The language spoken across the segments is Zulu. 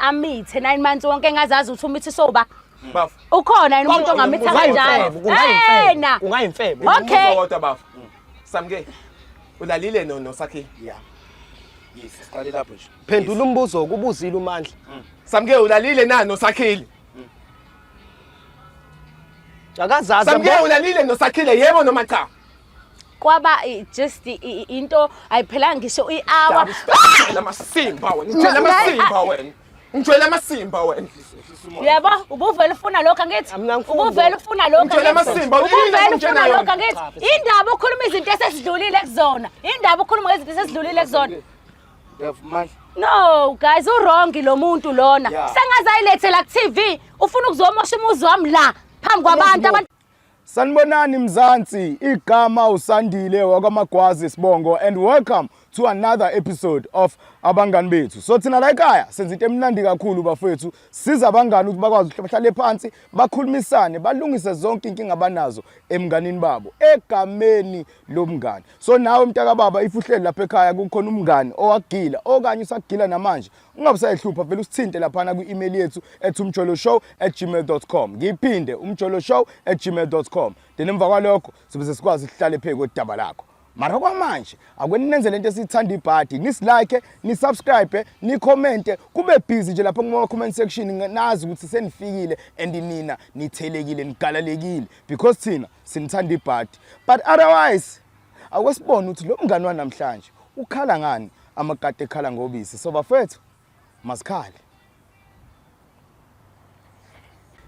Amithe 9 months wonke engazazi ukuthi umithi soba. Bafo. Ukhona yini umuntu ongamitha kanjalo? Kungayimfebo. Ena. Kungayimfebo. Okay. Kodwa bafo. Samke. Ulalile no noSakhile. Yeah. Yes, siqale lapho nje. Phendula umbuzo kubuzile uMandla. Samke ulalile na noSakhile? Akazazi. Samke ulalile noSakhile yebo noma cha? Kwaba just into ayiphelanga ngisho i-hour. Ngijwayele amasimba wena. Ngijwayele amasimba wena. Ngijwayele amasimba wena. Yebo, ubuvele ufuna lokho angithi? Mina ngifuna Ubuvele ufuna lokho. Ngitshela angithi? amasimba, yini Ubuvele ngitshela ufuna yona? lokho angithi? Indaba ukhuluma izinto esesidlulile kuzona. Indaba ukhuluma ngezinto esesidlulile kuzona. Bafo Mandla. No, guys, uwrong lo muntu lona. Yeah. Sengaze ayilethela ku TV, ufuna ukuzomosha umuzi wami la phambi kwabantu abantu. Sanibonani Mzansi, igama uSandile wakwaMagwazi Sibongo and welcome to another episode of Abangani Bethu. So thina la ekhaya senza into emnandi kakhulu bafethu, siza abangani ukuthi bakwazi ukuthi bahlale phansi, bakhulumisane, balungise zonke inkinga abanazo emnganini babo egameni lomngani. So nawe mntaka baba if uhleli lapha ekhaya kukhona umngani owagila okanye usagila namanje, ungabe usayihlupha, vele usithinte laphana kwi-email yethu ethi umjoloshow@gmail.com. Ngiyiphinde, umjoloshow@gmail.com. Then emva kwalokho sibe sesikwazi ukuhlale phezu kodaba lakho. Mara kwamanje akwenenze lento esiyithanda ibhadi, nisilike, nisubscribe, nicommente, kube busy nje lapha kuma comment section, nazi ukuthi senifikile and nina nithelekile, nigalalekile because thina sinithanda ibhadi. But otherwise akwesibone ukuthi lo mngani wanamhlanje ukhala ngani, amakati ekhala ngobisi. So bafethu, masikhale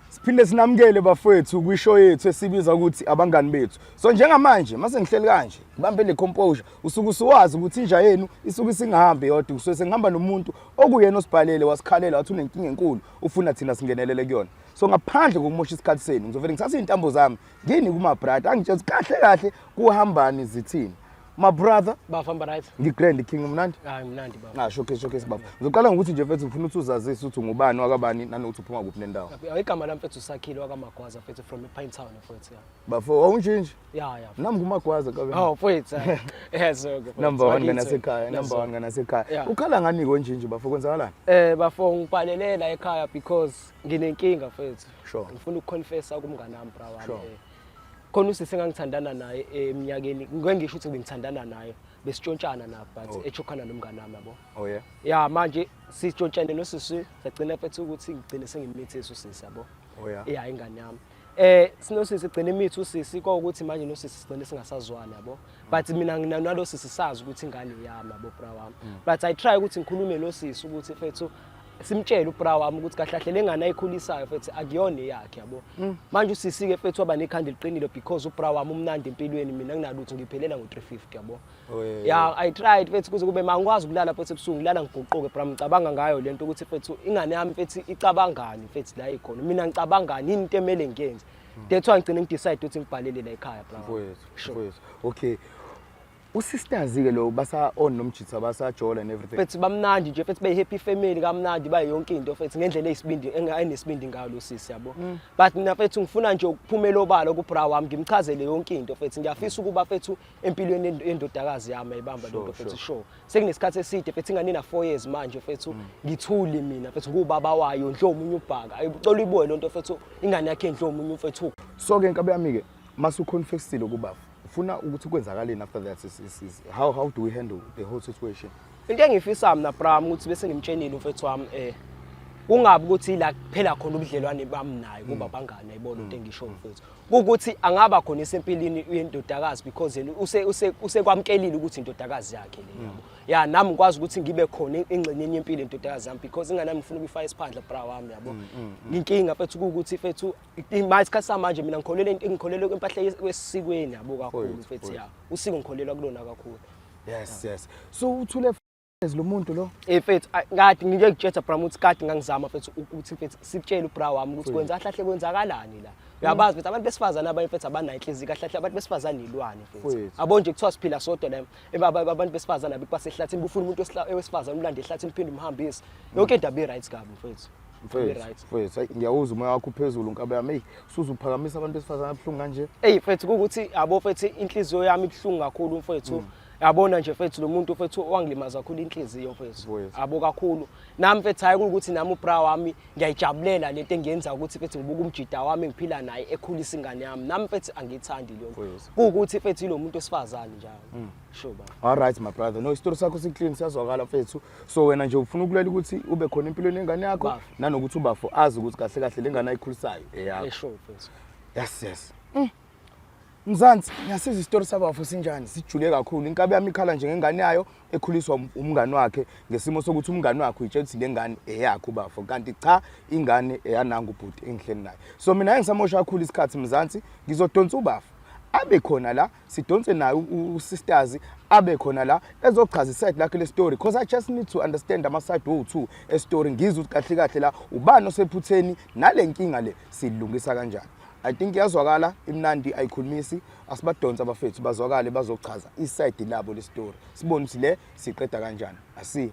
siphinde sinamukele bafethu kwishow yethu esibiza ukuthi Abangani Bethu. So njengamanje mase ngihleli kanje ngibambe le composure, usuke usuwazi ukuthi inja yenu isuke isingahambi yodwa, kusuke sengihamba nomuntu okuyena osibhalele wasikhalela wathi unenkinga enkulu, ufuna thina singenelele kuyona. So ngaphandle kokumosha isikhathi senu, ngizovele ngithathe iy'ntambo zami ngini kuma-brother angitshela ukuthi kahle kahle kuhambani, zithini my brother. Bafamba right. Ngigrand king, mnandi. Hayi, mnandi baba. Ah, showcase, showcase baba. Ngizoqala ngokuthi nje mfethu ngifuna ukuthi uzazise ukuthi ungubani wakabani nanokuthi uphuma kuphi nendawo. Igama lami mfethu uSakhile wakaMagwaza mfethu from ePine Town mfethu ya. Bafo, awunjinji. Ya. Nami ngumagwaza kabe. Oh mfethu. Yes okay. Number 1 nganasekhaya, number 1 nganasekhaya. Ukhala ngani konjinji bafo, kwenzakalani? Bafo, ngibhalele la ekhaya because nginenkinga mfethu. Ngifuna ukuconfessa kumngane wami bra wami. Khona usisi engangithandana naye eminyakeni, ngike ngisho ukuthi bengithandana naye, besitshontshana na but echokhana nomngane wami yabo. Oh yeah. Ya, manje sitshontshane nosisi, sagcina mfethu ukuthi ngigcine sengimithisa usisi yabo. Oh yeah. Ya, ingane yami. Sinosisi gcina imithi usisi kwawukuthi manje nosisi sigcine singasazwani yabo. But mina nalo sisi sazi ukuthi ingane yami yabo bra wami. But I try ukuthi ngikhulume nosisi ukuthi mfethu simtshele ubra wami ukuthi kahle kahle lengane ayikhulisayo mfethu akuyona eyakhe yabo. Manje usisi ke mfethu waba nekhanda eliqinile because ubra wami umnandi empilweni, mina nginalutho, ngiphelela ngo350 yabo. Oh yeah. Ya, I tried mfethu kuze kube mangikwazi ukulala mfethu ebusuku, ngilala ngiguquke bra, ngicabanga ngayo lento ukuthi mfethu ingane yami mfethu icabangani mfethu la ikhona, mina ngicabangani, yini into emele ngiyenze. That's why ngigcine ngidecide ukuthi ngibhalele la ekhaya bra. Mfowethu, Sure. mfowethu. Okay. Usisters ke lo basa on nomjitha basajola and everything. Mfethu bamnandi nje mfethu, beyi happy family kamnandi, bayonke into mfethu ngendlela eyisibindi enesibindi ngayo lo sisi yabo. But mina mfethu ngifuna nje ukuphumela obala ku bra wami, ngimchazele yonke into mfethu. Ngiyafisa ukuba mfethu empilweni yendodakazi yami ayibamba lento mfethu sure. Sekunesikhathi eside mfethu, ingane ina 4 years manje mfethu, ngithuli mina mfethu ngubaba wayo ndlo omunye ubhaka. Ayicela uyibuye lento mfethu, ingane yakhe ndlo omunye mfethu. So ke nkabe yami ke mase uconfessile kubafu, ufuna ukuthi kwenzakaleni after that is how do we handle the whole situation? Into engifisa mina bra ukuthi bese ngimtshenile umfethu wami, kungabi ukuthi la kuphela khona ubudlelwane bami naye kuba bangane, ayibona into engisho mfethu. Kukuthi angaba khona esempilini yendodakazi because yena usekwamkelile ukuthi indodakazi yakhe le yabo. Ya, nami ngikwazi ukuthi ngibe khona engxenyeni yempilo yendodakazi yami because ingane yami ngifuna ukuyifaka isiphandla bra wami yabo. Inkinga mfethu kuwukuthi mfethu manje isikhathi samanje mina ngikholelwa into, ngikholelwa impahla esikweni yabo kakhulu mfethu ya. Usiko ngikholelwa kulona kakhulu. Yes. So uthule lo muntu lo. Mfethu, ngadi ngike ngitshela bra ukuthi kade ngangizama mfethu ukuthi mfethu sitshele ubra wami ukuthi kwenza kahle kwenzakalani la. Uyabazi mfethu abantu besifazane abanye mfethu abanayo inhliziyo kahle kahle, abantu besifazane ilwane mfethu. Mfethu. Abo nje kuthiwa siphila sodwa la, abantu besifazane abikho basehlathini, bufuna umuntu wesifazane umlande ehlathini uphinde umhambise. Yonke indaba i right kabi mfethu. Mfethu, Right. mfethu, hayi, ngiyawuzwa umoya wakho uphezulu nkabe yami. Hey, usuzuphakamisa abantu besifazane abuhlungu kanje. Ey mfethu kukuthi abo mfethu inhliziyo yami ibuhlungu kakhulu mfethu. Yabona nje mfethu, lo muntu mfethu wangilimaza kakhulu inhliziyo mfethu. Mfowethu. Abo kakhulu. Nami mfethu, hayi ukuthi nami ubra wami ngiyayijabulela lento engiyenza ukuthi mfethu ngibuka umjida wami engiphila naye ekhulisa ingane yami. Nami mfethu angiyithandi leyo nto. Mfowethu. Kuwukuthi mfethu ilo muntu wesifazane njalo. Sure baba. All right, my brother, no, isitori sakho si-clean, siyazwakala mfethu. So wena nje ufuna ukulwela ukuthi ube khona empilweni yengane yakho, Bafo. nanokuthi ubafo azi ukuthi kahle kahle le ngane ayikhulisayo eyakho. Esho mfethu. Yes. Mzansi, ngiyasizwa isitori sabafo sinjani, sijule kakhulu. Inkabi yami ikhala nje ngengane yayo ekhuliswa umngani wakhe, ngesimo sokuthi umngani wakhe uyitshela ukuthi le ngane eyakhe ubafo, kanti cha, ingane eyananga ubhuti engihleli naye. So mina engisamosha kakhulu isikhathi, Mzansi, ngizodonsa ubafo abe khona la, sidonse naye usisters abe khona la, ezochaza iside lakhe le story, because I just need to understand ama-side wo-two e-story, ngizwe ukuthi kahle kahle la ubani osephutheni, nale nkinga le silungisa kanjani. I think iyazwakala, imnandi, ayikhulumisi. Asibadonsa abafethu bazwakale, bazochaza iside labo le story, sibone ukuthi le siqeda kanjani. Asi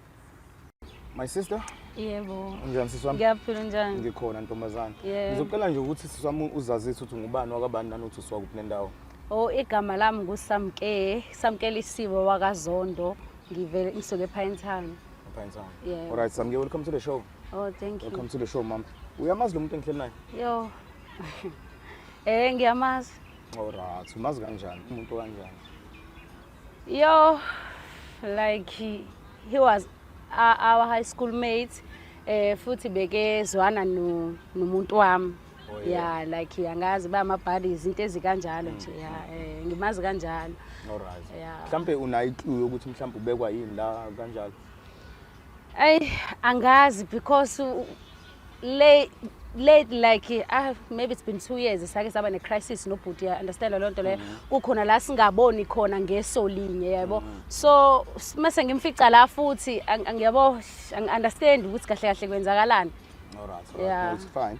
my sister. Yebo. Unjani, sisi wami? Ngiyaphila, njani? Ngikhona, ntombazane. Yebo. Ngizocela nje ukuthi, sisi wami, uzazise ukuthi ungubani wakabani, nanokuthi usuka kuphi nendawo. Oh, igama lami nguSamke, Samkelisiwe wakaZondo. Ngivele ngisuke ePinetown. Pinetown. Yebo. All right, Samke, welcome to the show. Oh, thank you. Welcome to the show, mama. Uyamazi lo muntu engihleli naye? Yo. Ngiyamazi. Alright, umazi kanjani? Umuntu kanjani? Yo, like he was our high school mate. Futhi bekezwana no nomuntu wami. Oh, yeah. Yeah, like angazi ba ama buddies, into ezikanjalo nje. Yeah, ngimazi kanjalo. Alright. Yeah. Mhlambe unayo iclue yokuthi mhlambe ubekwa yini la kanjalo? Ay, angazi because late like maybe it's been 2 years sake saba ne crisis nobhuti, ya understand leyo nto leyo, kukhona la singaboni khona ngeso linye, yabo. So mase ngimfica la futhi angiyabo, angi-understand ukuthi kahle kahle kwenzakalani. Alright. Yeah. No, it's fine.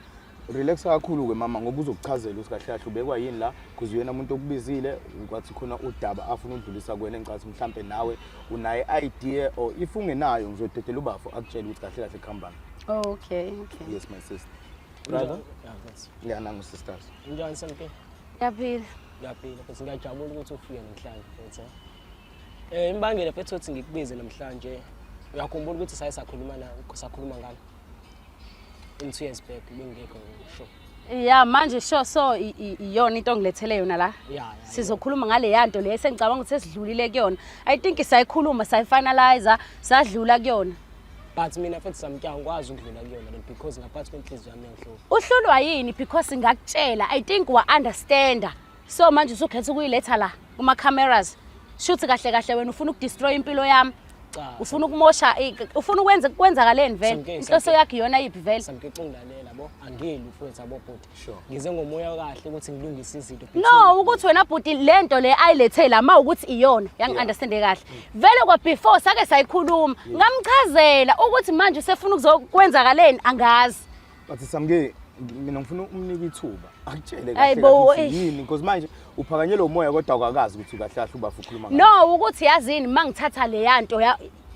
Relax kakhulu ke, mama, ngoba uzokuchazela ukuthi kahle kahle ubekwa yini la, because uyena umuntu okubizile kwathi khona udaba afuna ukudlulisa kuwena, engicathi mhlambe nawe unayo idea, or if ungenayo ngizodedela ubafo akutshele ukuthi kahle kahle kuhambani. Oh, okay. Yes, my sister. Brother? Yeah, mfethu. Yeah, nangu sisters. Unjani, Samke? Ngiyaphila. Ngiyaphila mfethu, ngiyajabula ukuthi ufike namhlanje mfethu. Imbangela mfethu ukuthi ngikubize namhlanje, uyakhumbula ukuthi saye sakhuluma na sakhuluma ngalo in 2 years back, bengekho sure. Ya, manje sure, so iyona into ongilethele yona la? Yeah. Sizokhuluma ngale yanto le sengicabanga ukuthi sesidlulile kuyona. I think sayikhuluma, sayifinalize, sadlula kuyona. But mina mfethu Samke, angikwazi ukudlula kuyona le because ngaphansi kwenhliziyo yami yangihlupha. Uhlulwa yini? Because ngakutshela, I think wa-understanda, so manje usukhetha ukuyiletha la kuma-cameras. Shuthi kahle kahle wena ufuna ukudestroy impilo yami. Cha. Ufuna ukumosha, ufuna ukwenza kwenzakaleni vele? Samke, Inhloso Samke. yakho iyona yiphi vele? Samke, ungilalela bo, angili mfethu abo bhuti. Sure. Ngize ngomoya kahle ukuthi ngilungise izinto. No, ukuthi wena bhuti, le nto le ayilethe la, ma ukuthi iyona yangi-understande kahle vele kwa before sake sayikhuluma, ngamchazela ukuthi manje usefuna ukuzokwenzakaleni, angazi. But Samke, mina ngifuna umnike ithuba akutshele Hayi kahle bo, kahle ukuthi eish. yini, because manje uphakanyelwe umoya kodwa awukakazi ukuthi kahle kahle ubafa ukhuluma ngani. No, ukuthi yazini, uma ngithatha leya nto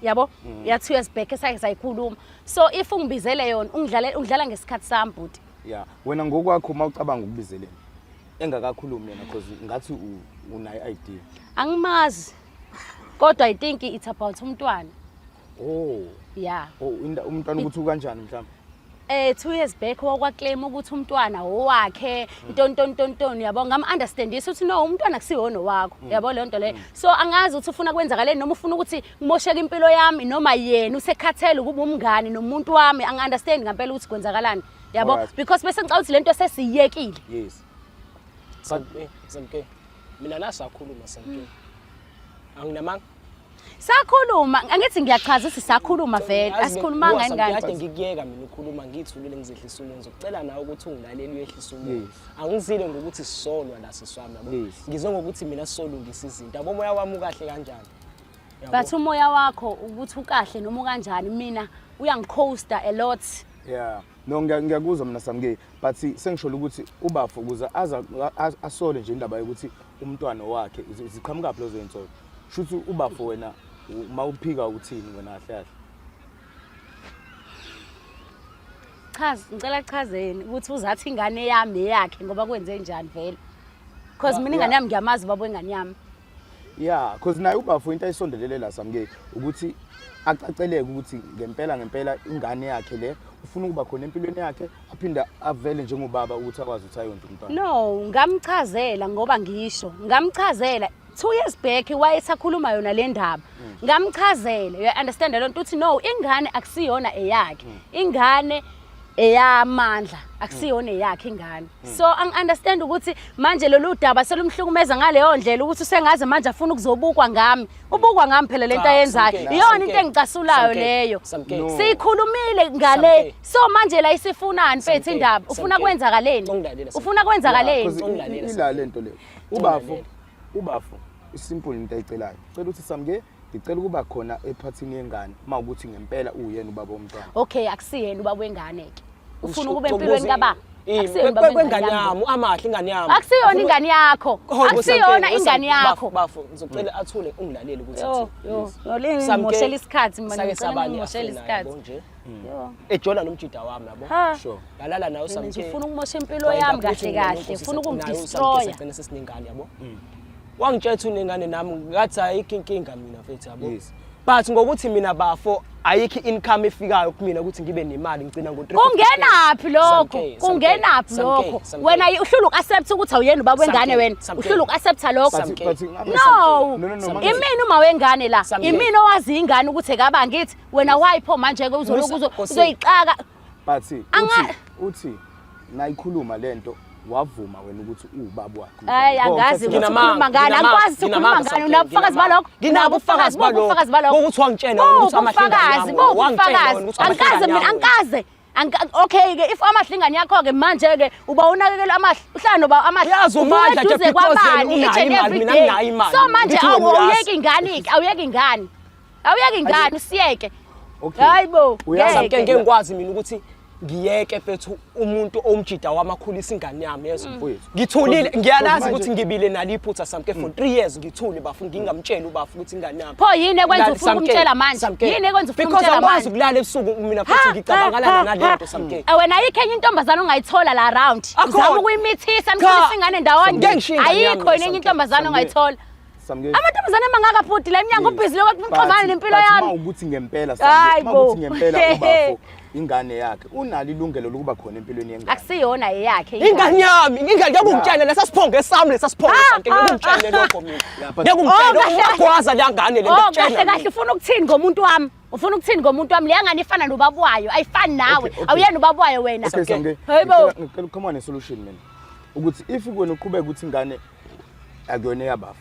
yabo ya 2 years back esake sayikhuluma, so if ungibizele yona, ungidlale, ungidlala ngesikhathi sami, bhuti. Yeah, wena ngokwakho uma ucabanga ukubizeleni engakakhulumi yena, because ngathi unayo idea. Angimazi, kodwa I think it's about umntwana. Oh. Yeah. Oh, umntwana ukuthi ukanjani mhlawumbe? 2 years back wakwaclaim ukuthi umntwana owakhe, ntontontontoni, yabo. Ngam-understandisa ukuthi no, umntwana kusiwona owakho, yabo leyo nto leyo. So angazi ukuthi ufuna kwenzakaleni, noma ufuna ukuthi kumosheke impilo yami, noma yena usekhathele ukuba umngani nomuntu wami. Angi-understand ngampela ukuthi kwenzakalani, yabo. Because bese ngicabanga ukuthi le nto sesiyekile. Yes. Samke, Samke. Mina nasakhuluma, Samke. Anginamanga. Sakhuluma, angithi ngiyachaza ukuthi sakhuluma vele, asikhulumanga yini kanti? Kade ngikuyeka mina ukhuluma, ngithulile, ngizehlisa umoya. Ngizocela nawe ukuthi ungilalele, uyehlisa umoya. Yes. Angizile ngokuthi sisolwa la, siswami, yabo. Yes. Ngize ngokuthi mina solungisa izinto. Yabo, moya wami ukahle kanjani? Yabo. But umoya wakho ukuthi ukahle noma ukanjani, mina uyangicosta a lot. Yeah. No, ngiyakuzwa mina, Samke, but sengisholo ukuthi ubafo ukuze aza asole nje indaba yokuthi umntwana wakhe ziqhamuka phi lezo insolo. Shuthi ubafo wena uma uphika uthini wena kahle kahle? Chaza, ngicela chazeni ukuthi uzathi ingane yami eyakhe ngoba kwenze njani vele, because mina ingane yami ngiyamazi, baba wengane yami. Yeah, cause naye ubafo into ayisondelele la Samke ukuthi acaceleke ukuthi ngempela ngempela ingane yakhe le ufuna ukuba khona empilweni yakhe aphinde avele njengobaba ukuthi akwazi ukuthi ayondle umntwana. No, ngamchazela ngoba ngisho, ngamchazela 2 years back wayesakhuluma yona le ndaba. Ngamchazela, you understand le nto uthi no, ingane akusiyona eyakhe. Ingane eyamandla akusiyona eyakhe ingane. So angi-understand ukuthi manje lolu daba selumhlukumeza ngaleyo ndlela ukuthi usengaze manje afuna ukuzobukwa ngami. Ubukwa ngami phela lento Cha, ayenzayo. Samke, Iyona Samke, into engicasulayo Samke, leyo. Samke. No. Siyikhulumile ngale. Samke. So manje la isifunani mfethu Samke, indaba? Ufuna Samke. kwenzakaleni? Ungilalela, Samke. Ufuna kwenzakaleni? Cause Ungilalela, ila lento le. Ubafo, ubafo isimple into ayicelayo. Cela ukuthi Samke ngicela ukuba khona ephathini yengane uma ukuthi ngempela uyena ubaba womntwana. Okay, akusiyena ubaba wengane ke. Ufuna Usho- ukuba empilweni kababa. Yimi, Akusiyena ubaba kwengane wengane yami amahle ingane yami Akusiyona ingane yakho. Oh, Akusiyona ingane yakho. Bafo, ngizocela athule ungilalele ukuthi Yo, athini. yo, yo le Samke, ngimoshela isikhathi mina sake ngicela saba ngimoshela ne-affair naye, isikhathi. yabo nje. Yo. Ejola nomjida wami yabo. Ha. Sure. Ngalala naye Mina nje uSamke. ufuna ukumosha impilo yami kahle kahle, ufuna ukungidestroya. Sagcina sesinengane yabo. Wangitshela ukuthi unengane nami ngathi ayikho inkinga mina mfethu yabo. Yes. But ngokuthi mina bafo ayikho income efikayo kumina ukuthi ngibe nemali ngicina ngo 350. Kungenaphi lokho? Samke, Samke, Kungenaphi Samke, lokho? Samke. Wena uhlula uku-accept ukuthi awuyena ubaba wengane Samke, wena. Samke. Uhlula uku-accepta lokho. But Samke. but No. No no no. mama- Imina uma wengane la. Samke. Imina owazi ingane ukuthi ekaba ngithi wena why pho manje ke uzoloku Musa, Nkosi. uzoyixaka. But uthi uthi nayikhuluma lento wavuma wena ukuthi uwubaba wakhe. Hayi Ngoba angazi uthathe- ukuthi ukhuluma ngani, angikwazi ukuthi ukhuluma ngani. Unabufakazi balokho? Nginabo ubufakazi balokho. Ubufakazi balokho. Ngokuthi wangitshela wena ukuthi amahle ingane Ubufakazi, yami, wangitshela ubufakazi. wena ukuthi amahle Angikaze ingane mina yami. angikaze. Okay ke if amahle ingane yakho ke manje ke uba unakekela amahle uhlala noba amahle Uyazi uvuka uMandla nje eduze because yena kwabani unayo each and imali, every mina day. nginayo imali. So manje Ngithi wena uyazi. awuyeki ingane ke awuyeki ingane awuyeki ingane usiyeke Okay. Hayi bo Uyazi- ngeke. Samke ngeke ngikwazi mina ukuthi ngiyeke mfethu umuntu omjida wamakhulisa ingane yami yezwa. Mfowethu. Ngithulile Cause- ngiyalazi cause ukuthi manje- ngibile nalo iphutha Samke for 3 years ngithule bafu ngingamtsheli ubafu ukuthi ingane yami. Pho yini ekwenza Lali, ufuna Samke, ukumtshela manje? Samke. Yini ekwenza ufuna Because ukumtshela angikwazi manje? ukulala ebusuku mina futhi ngicabangalana nale nto Samke. Wena ayikho enye intombazane ongayithola la round. Akhona. Uzama ukuyimithisa Cha. nikhulisa ingane ndawonye. Ngeke ngishiye ingane yami Ayikho mina, enye intombazane Samke. ongayithola. Samke. Amantombazane mangaka bhuti la emnyango ubhizi lokho uxovana nempilo Uma yami. ukuthi ngempela Hayi Samke, uma bo. ukuthi ngempela ubafo ingane yakhe unalo ilungelo lokuba khona empilweni yengane. Akusiyona eyakhe Ingane yami, ingane ngeke ungitshele lesa siphongo esami lesa siphongo Samke ngeke ungitshele lokho mina. but- Ngeke ungitshele Oh, kahle- ungagwaza le ngane le Oh ngikutshela. kahle kahle ufuna ukuthini ngomuntu wami? Ufuna ukuthini ngomuntu wami? Leya ngane ifana nobaba wayo, ayifani nawe. Okay, okay. Awuyena ubaba wayo wena. Okay Samke. Hayi bo. Ngicela ukukhuluma ne solution mina. Ukuthi if wena uqhubeka ukuthi ingane akuyona eyabafo.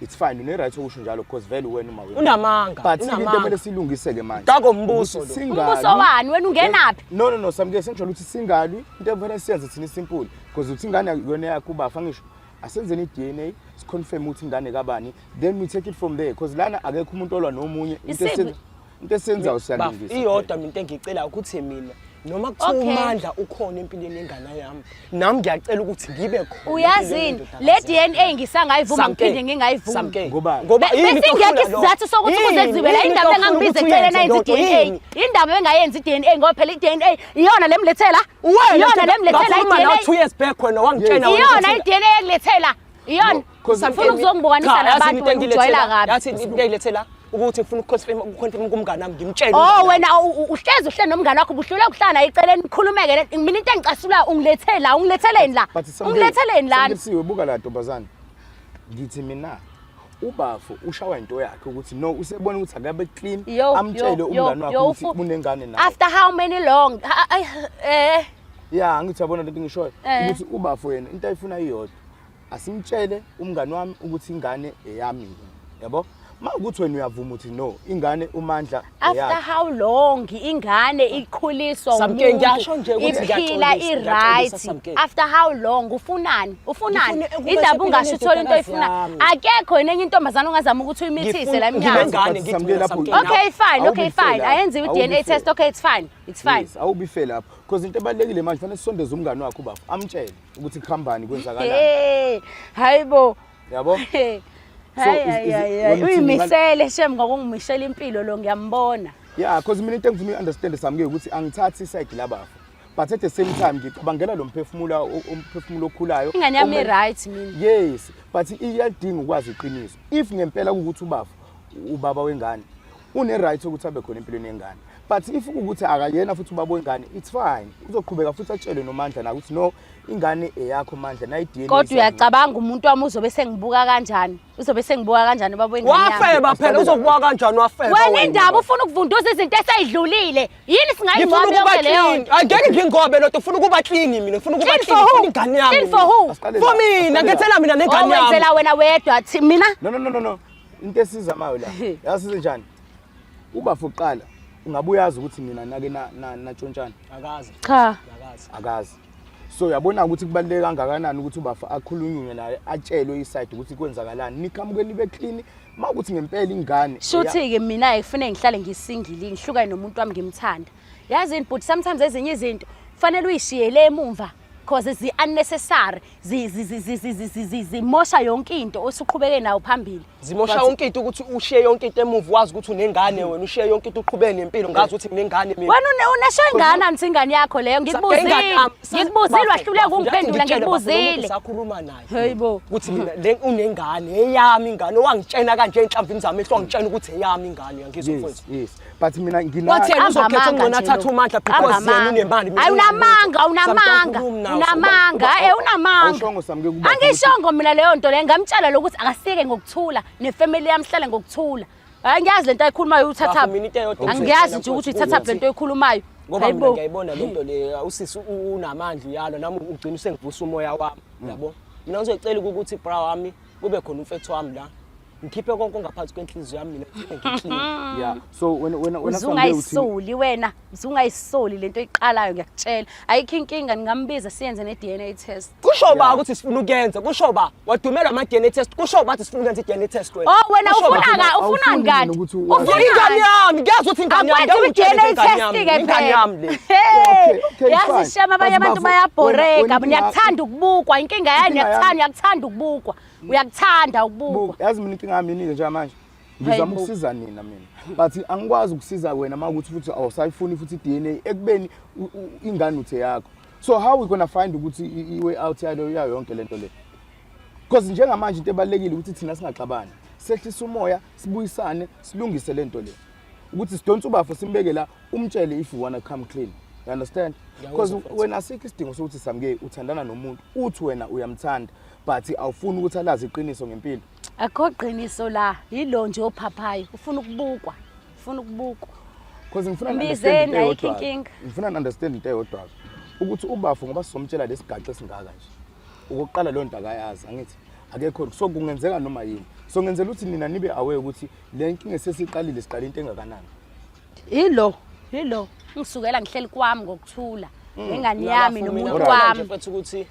It's fine une right okusho njalo because vele wena uma wena. Unamanga, But into unamanga. kumele silungise ke manje. Ngako umbuso Ukuthi lo. singalwi- Umbuso wani? Wena ungenaphi? No no no Samke sengijwayele ukuthi singalwi into ekufanele siyenze thina simple because uthi ingane akuyona eyakho ubafa ngisho asenzeni i-DNA siconfirm ukuthi ingane kabani then we take it from there because lana akekho umuntu olwa nomunye into Isiphi? into esiyenzayo Bafo, siyalungisa iyodwa mina into engiyicelayo ukuthi mina noma kuthiwa Okay. uMandla ukhona empilweni yengane yami nami ngiyacela ukuthi ngibe khona Uyazini empilweni le yendodakazi yami. DNA ngisangayivuma Samke, ngiphinde ngingayivumi. Samke. Ngoba- Ngoba yini into Besingekho ofuna lokho? isizathu sokuthi Yini? kuze kuziwe la Yini indaba into ofuna engangibiza ukuthi eceleni uyenze ayenze lonto? i-DNA. Yini? Indaba engayenzi i-DNA ngoba phela i-DNA iyona lemlethela. Wena Iyona lemlethela ngakhuluma nawe i-DNA. 2 years back wena wangitshela wena Iyona ukuthi- i-DNA ekulethela. Iyona. 'cause Ufuna ukuzongibukanisa Cha, yazi nabantu into wena ujwayela engilethela- kabi. yazi into engilethela ukuthi ngifuna ukuconfirm kumngane wami ngimtshele Oh umngane wami. wena uhlezi uhleli nomngane wakho ubuhluleka ukuhlala naye eceleni nikhulumeke le- mina into engicasulayo ungilethe la ungiletheleni la But Samke- ungiletheleni lana Samke Siwe buka la ntombazane. Ngithi mina ubafo ushawa into yakhe ukuthi no usebona ukuthi akabe clean Yo, amtshele yo, yo, umngane wakhe yo, ukuthi unengane naye. After how many long? Yeah, angithi yabona lento engishoyo Eh. ukuthi ubafo yena into ayifuna iyodwa. Asimtshele umngane wami ukuthi ingane eyami. Yabo? Ma ukuthi wena uyavuma ukuthi no, ingane uMandla After eyakhe. how long ingane ikhuliswa Samke, umuntu ngiyasho nje ukuthi iphila ngiyaxolisa, i-right ngiyaxolisa, Samke. after how long ufunani ufunani Ngifune ukuba indaba ungasho uthole into sempilweni oyifuna yendodakazi yami. akekho yena enye intombazane ongazama ukuthi uyimithise la emnyango Nginengane But ngithi Samke mina lapho- Samke, okay fine okay Awubi fine fair lapho. ayenziwe Awubi i-DNA fair. test okay it's fine it's fine Yes, awubi fair lapho because into ebalulekile manje fanele sisondeze umngane wakhe ubafo amtshele ukuthi kuhambani kwenzakalani. Hey, hayibo. Yabo? Hey. So, Hayi is it- hayi wena uthini uyimisele shem ngokungimishela impilo lo ngiyambona. Yeah, because mina into engifuna uyi-understand Samke ukuthi angithathi iside labafo. But at the same time ngicabangela lo mphefumulo, umphefumulo okhulayo. Ingane yami right mina. Yes, but iyadinga ukwazi iqiniso. If ngempela kuwukuthi ubafo ubaba wengane, une right ukuthi abe khona empilweni yengane. But if kuwukuthi akayena futhi ubaba wengane, it's fine. Uzoqhubeka futhi atshelwe noMandla na ukuthi no, ingane eyakho Mandla, nayi DNA. Kodwa uyacabanga umuntu wami uzobe sengibuka kanjani? Uzobe sengibuka kanjani ubaba wengane yami? Wafeba phela, uzokubuka kanjani wafeba? Wena indaba ufuna ukuvunduza izinto eseyidlulile. Yini Ngifuna singayingcwabi ukuba yonke leyo clean. nto? Angeke ngingobe lento, ufuna ukuba clean mina, ngifuna ukuba Clean clean, for who? ngifuna ingane yami. Clean for who? Asiqale For la, mina, asiqale la. ngethela mina nengane yami. Owenzela wena wedwa thi mina? No, no, no, no, no. Into esizamayo la. Yazi njani? Ubafo kuqala ungabe uyazi ukuthi nina nake natshontshana. Akazi. Cha. Akazi. Akazi. So uyabona ukuthi kubaluleke kangakanani ukuthi ubafa akhulunywe naye, atshelwe iside ukuthi kwenzakalani. Niqhamuke nibe clean mawukuthi ngempela ingane. Shuthi ke mina kufanele ngihlale ngisingili, ngihlukane nomuntu wami ngimthanda. Yazi but sometimes ezinye izinto kufanele uyishiyele emumva because zi unnecessary, zimosha yonke into osuqhubeke nayo phambili. Zimosha yonke into ukuthi ushiye yonke into emuva, wazi ukuthi unengane wena, ushiye yonke into uqhubeke nempilo, ngazi ukuthi nginengane mina. Wena unesho ingane anti ingane yakho leyo, ngikubuzile. Ngikubuzile wahluleka ukungiphendula, ngikubuzile. Sakhuluma naye. Hey bo. Ukuthi mina le unengane eyami ingane, owangitshena kanje enhlamvini zami ehlo, wangitshena ukuthi eyami ingane, uyangizwa mfowethu? Yes, but mina ngina Wathi yena Amba uzokhetha amanga ongcono nje athathe lo. uMandla Amba because yena amanga. unemali, mina Hayi nginalutho. unamanga, unamanga. Samke Unamanga, eh unamanga. Awushongo Samke kuba. Angishongo mina leyo nto leyo, ngamtshela lokuthi akasike ngokuthula nefamily yami hlale ngokuthula. Hayi ngiyazi lento ayikhulumayo uthatha. Bafo, mina into eyodwa Angiyazi nje ukuthi uyithatha lento oyikhulumayo. Ngoba Hayi mina bo. ngiyayibona lento le, usisi unamandla uyalwa nami, ugcina usengivusa umoya wami, yabo. Mina ngizocela ukuthi bra wami kube khona umfethu wami la, ngikhiphe konke ongaphansi kwenhliziyo yami mina, ngigcine ngiclean. Yeah. So wena Samke uthi Uzungayisoli wena, uzungayisoli lento oyiqalayo ngiyakutshela. Ayikho inkinga, ningambiza siyenze ne DNA test. Kusho ba ukuthi sifuna ukuyenza, kusho ba wadumelwa ama DNA test, kusho ba ukuthi sifuna ukuyenza i-DNA test wena. Oh wena Kusho ba. ufuna ka Awufuni ufunani mina kanti? ukuthi uwazi. Ufuna ingane yami, ngiyazi ukuthi ingane yami, Akwenziwa ngiyakutshela i-DNA ukuthi ingane yami, test ke ingane phela. yami le. Hey, Okay, yazi fine. shame abanye But abantu bafo, bayabhoreka, wena niyakuthanda ukubukwa, inkinga yani Inkinga yami- niyakuthanda, uyakuthanda ukubukwa. Uyakuthanda ukubukwa. Buka, yazi mina inkinga yami yini njengamanje? Ngizama Hayibo. ukusiza nina mina. But angikwazi ukusiza wena uma ukuthi futhi awusayifuni futhi i-DNA ekubeni ingane uthe yakho. So how we gonna find ukuthi i-way out yalo yayo yonke lento le? Because njengamanje into ebalulekile ukuthi thina singaxabani. Sehlise umoya, sibuyisane, silungise lento le. Ukuthi sidonse ubafo simbeke la, umtshele if you wanna come clean. You understand? Because wena asikho isidingo sokuthi Samke uthandana nomuntu, uthi wena uyamthanda but awufuni ukuthi alazi iqiniso ngempilo. Akho qiniso la, yilo nje ophaphayo, ufuna ukubukwa, ufuna ukubukwa. Because ngifuna Mbizeni, understand into ayikho eyodwa. inkinga. Ngifuna understand into eyodwa. Ukuthi ubafo ngoba sizomtshela lesigaxa esingaka nje. Okokuqala leyo nto akayazi, angithi akekho, so kungenzeka noma yini. So ngenzela ukuthi nina nibe aware ukuthi le nkinga esesiqalile siqale into engakanani. Yilo, yilo. Ngisukela ngihleli kwami ngokuthula. Nengane yami Mina nomuntu ngifuna wami. nje mfethu ukuthi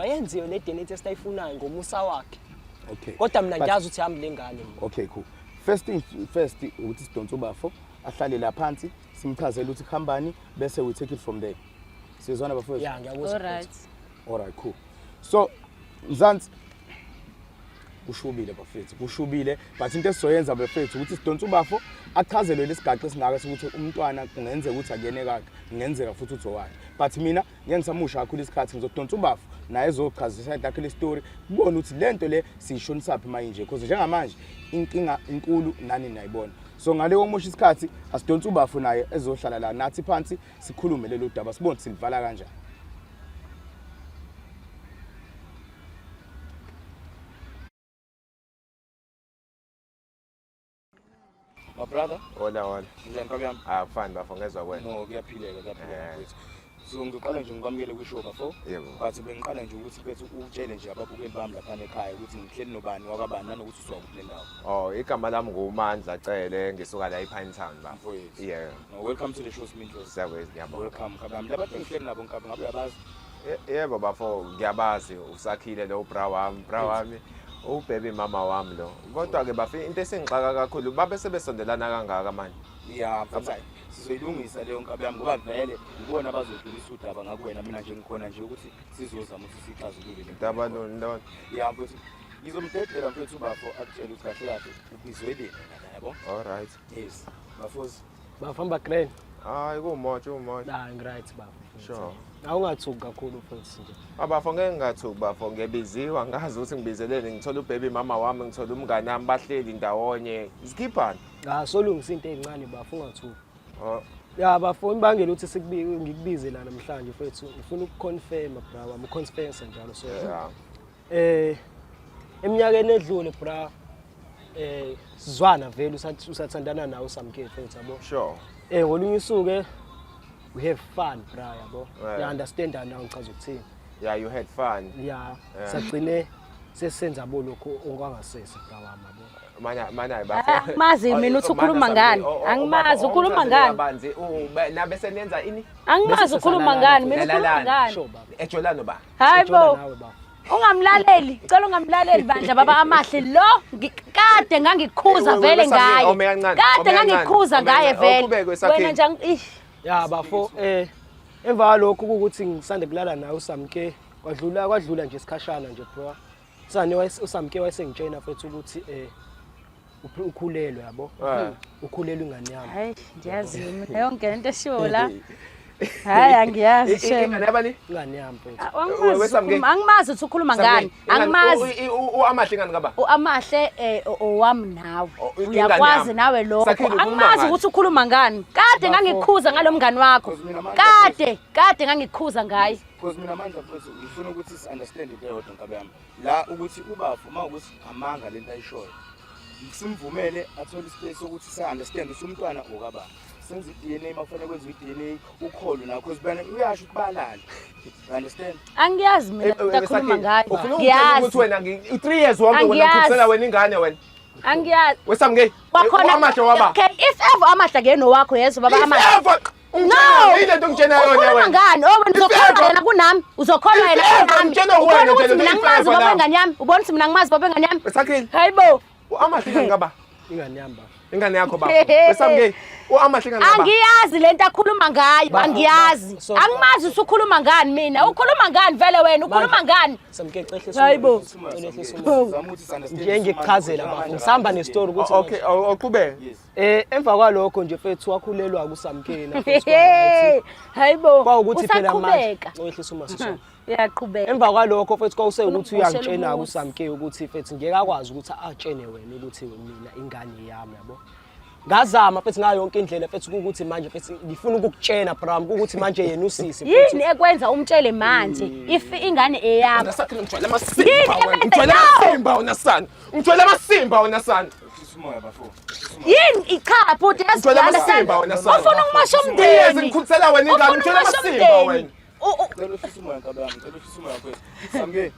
ayenziwe le DNA test ayifunayo ngomusa wakhe. Okay. Kodwa mina But- ngiyazi ukuthi yami le ngane mina. Okay, cool. First thing first ukuthi sidonse ubafo ahlale la phansi, simchazele ukuthi kuhambani, bese we take it from there. Sizwana bafowethu? Yeah, ngiyakuzwa. All right. All right, cool. So Mzansi kushubile bafethu, kushubile, but into esizoyenza bafethu ukuthi sidonse ubafo achazelwe lesigaxa esingaka sokuthi umntwana kungenzeka ukuthi akuyene kakhe, kungenzeka futhi uthi owakhe. But mina ngeke ngisamusha kakhulu isikhathi, ngizodonsa ubafo naye ezochaza iside lakhe le story, kubone ukuthi lento le siyishonisaphi manje, because njengamanje inkinga inkulu nani nayibona. So ngale komusha isikhathi asidonse ubafo naye ezohlala la nathi phansi, sikhulume lelo daba, sibone ukuthi silivala kanjani. My brother, Hola hola. njani nkabi yami? Ah fine bafo, ngezwa kwena. No, kuyaphileka, kuyaphileka Eh. mfethu. So ngizoqala nje ngikwamukele kwishow bafo. Yebo. But bengiqala nje ukuthi mfethu utshele nje ababukeli bami lapha ekhaya ukuthi ngihleli nobani wakabani nanokuthi usuka kuphi le ndawo. Oh, igama lami nguMandla Cele, ngisuka la ePine Town bafo. Mfowethu. Yeah. No, welcome to the show Smintlos. Siyakwe ngiyabonga. Welcome nkabi yami. Labantu engihleli nabo nkabi ngabe uyabazi? Yebo bafo, ngiyabazi usakhile lo bra wami, bra wami. Ubhebe mama wami lo. Kodwa ke bafo into esingixaka kakhulu babe sebesondelana kangaka manje. Ya, mfethu hayi, sizoyilungisa leyo nkabi yami ngoba vele ibona abazodlulisa udaba ngakuwena, mina nje ngikhona nje ukuthi sizozama ukuthi sixazulule le Daba loni lona. Ya mfethu, ngizomdedela mfethu ubafo akutshele ukuthi kahle kahle ubizweleni wena, yabo? All right. Yes. Bafozi. Bafamba grand. Hayi kuwumotsha uwumotsha. Hayi ngiright baba. Sure. Awungathuki kakhulu mfethu nje. Abafo ngeke ngingathuki bafo ngiyabiziwa ngazi ukuthi ngibizeleni ngithola ubaby mama wami ngithola umngane wami bahleli ndawonye. Sikhiphani? Ah solungisa into ezincane bafo ungathuki. Oh. Ya bafo imbangela ukuthi sikubike ngikubize la namhlanje mfethu ngifuna ukuconfirm bra wami uconfess njalo so. Yeah. Eminyakeni edlule bra sizwana vele usathandana nawe uSamke mfethu yabo. Sure. Ngolunye usuku we have fun bra yabo. Yeah. You understand now ngichaza ukuthini. Yeah, you had fun. Yeah. Sagcine sesenza bo lokho okwangasese bra wami yabo. Mana mana bafo. Angimazi mina ukuthi ukhuluma ngani. Angimazi ukhuluma ngani. Kabanzi nabe senenza ini? Angimazi ukhuluma ngani mina ukhuluma Lalalani. ngani. Sure baba. Ejolano ba. Hayi Sijola bo. nawe baba. Ungamlaleli, cela ungamlaleli bandla baba amahle lo kade ngangikhuza Eh, we- vele we- Samke, ngaye. ome kancane, Kade ome kancane, ngangikhuza ome ngaye kancane. vele. Awuqhubeke, Sakhile. Wena nje ish. Ya bafo emva kwalokho ukuthi ngisande kulala nawe uSamke kwadlula nje isikhashana nje bro. Sane uSamke wayesengitshena futhi ukuthi ukhulelwe yabo. Ukhulelwe ingane yami. Hayi ngiyazi mina yonke lento eshiwo la. Hayi angiyazi shem. Ingane yabani? Ingane yami mfethu. Angimazi angimazi ukuthi ukhuluma ngani. Angimazi. Amahle ingane kaba. Amahle owami nawe. Oh, ingane Uyakwazi yami. nawe lokho. Sakhile, ukhuluma Angimazi ngani? ukuthi ukhuluma ngani. Kade ngangikhuza ngalo mngani wakho. Because mina manje- Kade ngangikhuza ngaye. Because mina manje mfethu ngifuna ukuthi si-understand into eyodwa nkabi yami la ukuthi ubafo uma ukuthi amanga lento ayishoyo simvumele athole ispace sokuthi si-understand ukuthi umntwana okabani senze i-DNA uma kufanele kwenziwe i-DNA ukholo nakho because bana uyasho ukuthi balala you understand. Angiyazi mina into akhuluma ngayo. Ufuna ukutshela ukuthi Ngiyazi. wena 3 years wonke wena Angiyazi. ukhulisela wena ingane wena. Angiyazi. Wesamke. Kwakhona amahle waba. Okay, if ever amahle akuyena owakho yezwa baba amahle. If ever No. Yini lento ngitshena yona Ukhuluma wena? ngani? Oh wena If uzokholwa ever- yena kunami. Uzokholwa yena If ever kunami. ngitshena wena Ubona ukuthi nje mina lento, if ngimazi ever baba nami. ingane yami. Ubona ukuthi mina ngimazi baba ingane yami. Sakhile. Hayibo. Amahle ingane kaba. Ingane yami baba. Ingane yakho baba. Wesamke. Amahle ingane kaba. Angiyazi lento akhuluma ngayo. Angiyazi. Angimazi ukuthi ukhuluma ngani mina. Ukhuluma ngani vele wena? Ukhuluma ngani? Samke cehle Hayibo. Zama ukuthi si-understand Nje ngikuchazela bafo ngisahamba nestory ukuthi Okay, awuqhubeke. Yes. Emva kwalokho nje mfethu wakhulelwa kuSamke na Hey, hayibo. Kwawukuthi phela manje Usaqhubeka. owehlisa uma sisona. Uyaqhubeka. Emva kwalokho mfethu kwawusekuthi Ufuna uyangitshena umuzi. kuSamke ukuthi mfethu ngeke akwazi ukuthi atshene wena ukuthi mina ingane yami yabo. Ngazama mfethu ngayo yonke indlela mfethu ukuthi manje mfethu ngifuna ukukutshena bram ukuthi manje yena usisi mfethu. Yini ekwenza umtshele manje if ingane eyakho? Sakhile ngijwayele amasimba Yini wena. ebenza- Ngijwayele No! amasimba wena sana. Ngijwayele amasimba wena sana. Ehlisa umoya bafo. Yini cha bhuti Ngijwayele amasimba wena sana. Ufuna ukumosha Yes, umndeni. ngikhulisela wena ingane, Ufuna ngijwayele ukumosha amasimba umndeni. wena. Cela uhlise umoya nkabi yami, cela uhlise umoya mfethu. Samke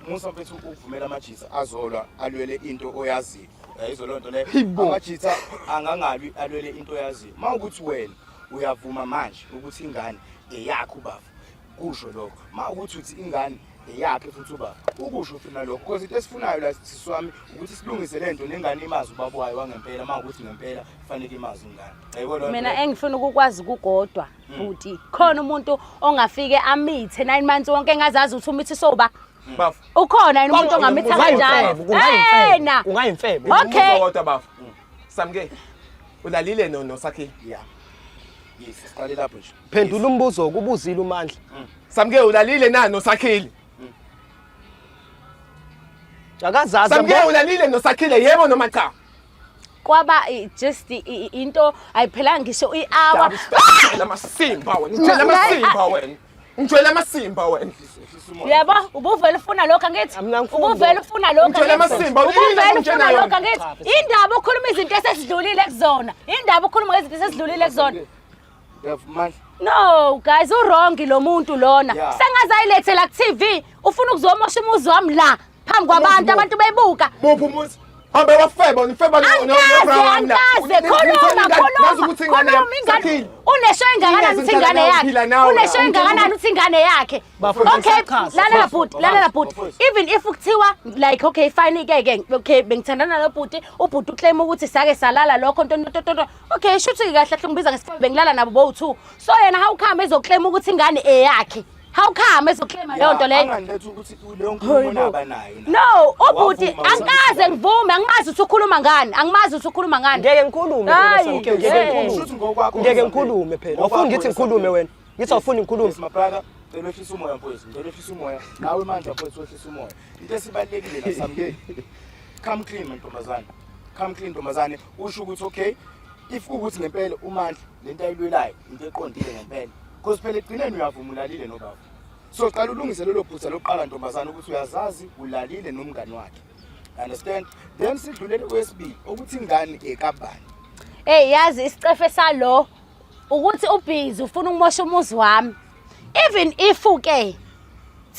Musa mfethu ukuvumela amajitha azolwa alwele into oyaziyo. Yayizwa loo nto leyo. Amajitha angangalwi alwele into oyaziyo. Uma ukuthi wena uyavuma manje ukuthi ingane eyakho ubaba kusho lokho. Uma ukuthi uthi ingane eyakhe futhi ubaba ukusho futhi nalokho because into esifunayo la sisi wami ukuthi silungise le nto nengane imazi ubaba wayo wangempela uma ukuthi ngempela kufanele imazi ingane. Yayibona loo nto Mina leyo? engifuna ukukwazi kukodwa bhuti. Khona umuntu ongafike amithe 9 months wonke engazazi ukuthi umithi soba. Bafo. Ukhona yini umuntu ongamitha kanjalo? Yena. Kungayimfebo. Okay. Kodwa bafo. Samke. Ulalile no noSakhile. Yeah. Yes, siqale lapho nje. Phendula umbuzo kubuzile uMandla. Samke ulalile na noSakhile. Akazazi Samke ulalile noSakhile yebo noma cha? Kwaba just into ayiphelanga ngisho i-hour. Ngijwayele amasimba wena. Ngijwayele amasimba wena. Ngijwayele amasimba wena. Uyabo ubuvele ufuna lokho angithi? Mina angifuni Ubuvele lokho. ufuna lokho. Ngitshela angithi? amasimba, yini Ubuvele ngitshela ufuna yona? lokho angithi? Indaba ukhuluma izinto esesidlulile kuzona. Indaba ukhuluma ngezinto esesidlulile kuzona. Mandla. No guys uwrong lo muntu lona. Yeah. Sengaze ayilethela ku TV. Ufuna ukuzomosha umuzi wami la phambi kwabantu abantu bebuka. Muphi umuzi? Hambe wafeba unifeba Angikaze angikaze khuluma khuluma khuluma ingane unesho engakanani uthi ingane yakhe unesho engakanani uthi ingane yakhe Bafowethu, okay ngisachaza. lalela bhuti lalela bhuti Bafowethu. even if kuthiwa like okay fine ke ke okay bengithandana no bhuti ubhuti uclaim ukuthi sake salala lokho nto nto nto nto. Okay shuthi kahle kahle ngibiza ngesifebe bengilala nabo bowu two so yena how come ezoclaim ukuthi ingane eyakhe. How come ezoclaima leyo nto leyo? Angangiletha ukuthi leyo nkulumo naba nayo na. No, ubhuti Wavuma angikaze ngivume, angimazi ukuthi ukhuluma ngani, angimazi ukuthi ukhuluma ngani. Ngeke ngikhulume phela Hayi, Samke, ngeke eh. ngikhulume. Shuthi ngokwakho Ngeke ngikhulume phela. Ngokwakho Awufuni ngithi wena, ngikhulume Samke. wena. Ngithi awufuni ngikhulume. Yes, my brother. Cela wehlise umoya mfowethu, ngicela wehlise umoya. Nawe manje mfowethu wehlise umoya. Into esibalulekile la Samke. Come clean ntombazane. Come clean ntombazane. Usho ukuthi okay, if ukuthi ngempela uMandla lento ayilwelayo into eqondile ngempela. Because phela ekugcineni uyavuma ulalile nobaba. So qala ulungise lelo phutha lokuqala ntombazane ukuthi uyazazi ulalile nomngani wakhe. Understand? Then sidlulele kwesibili ukuthi ingane ekabani. Hey yazi isicefe salo ukuthi ubhizi ufuna ukumosha umuzi wami. Even if ke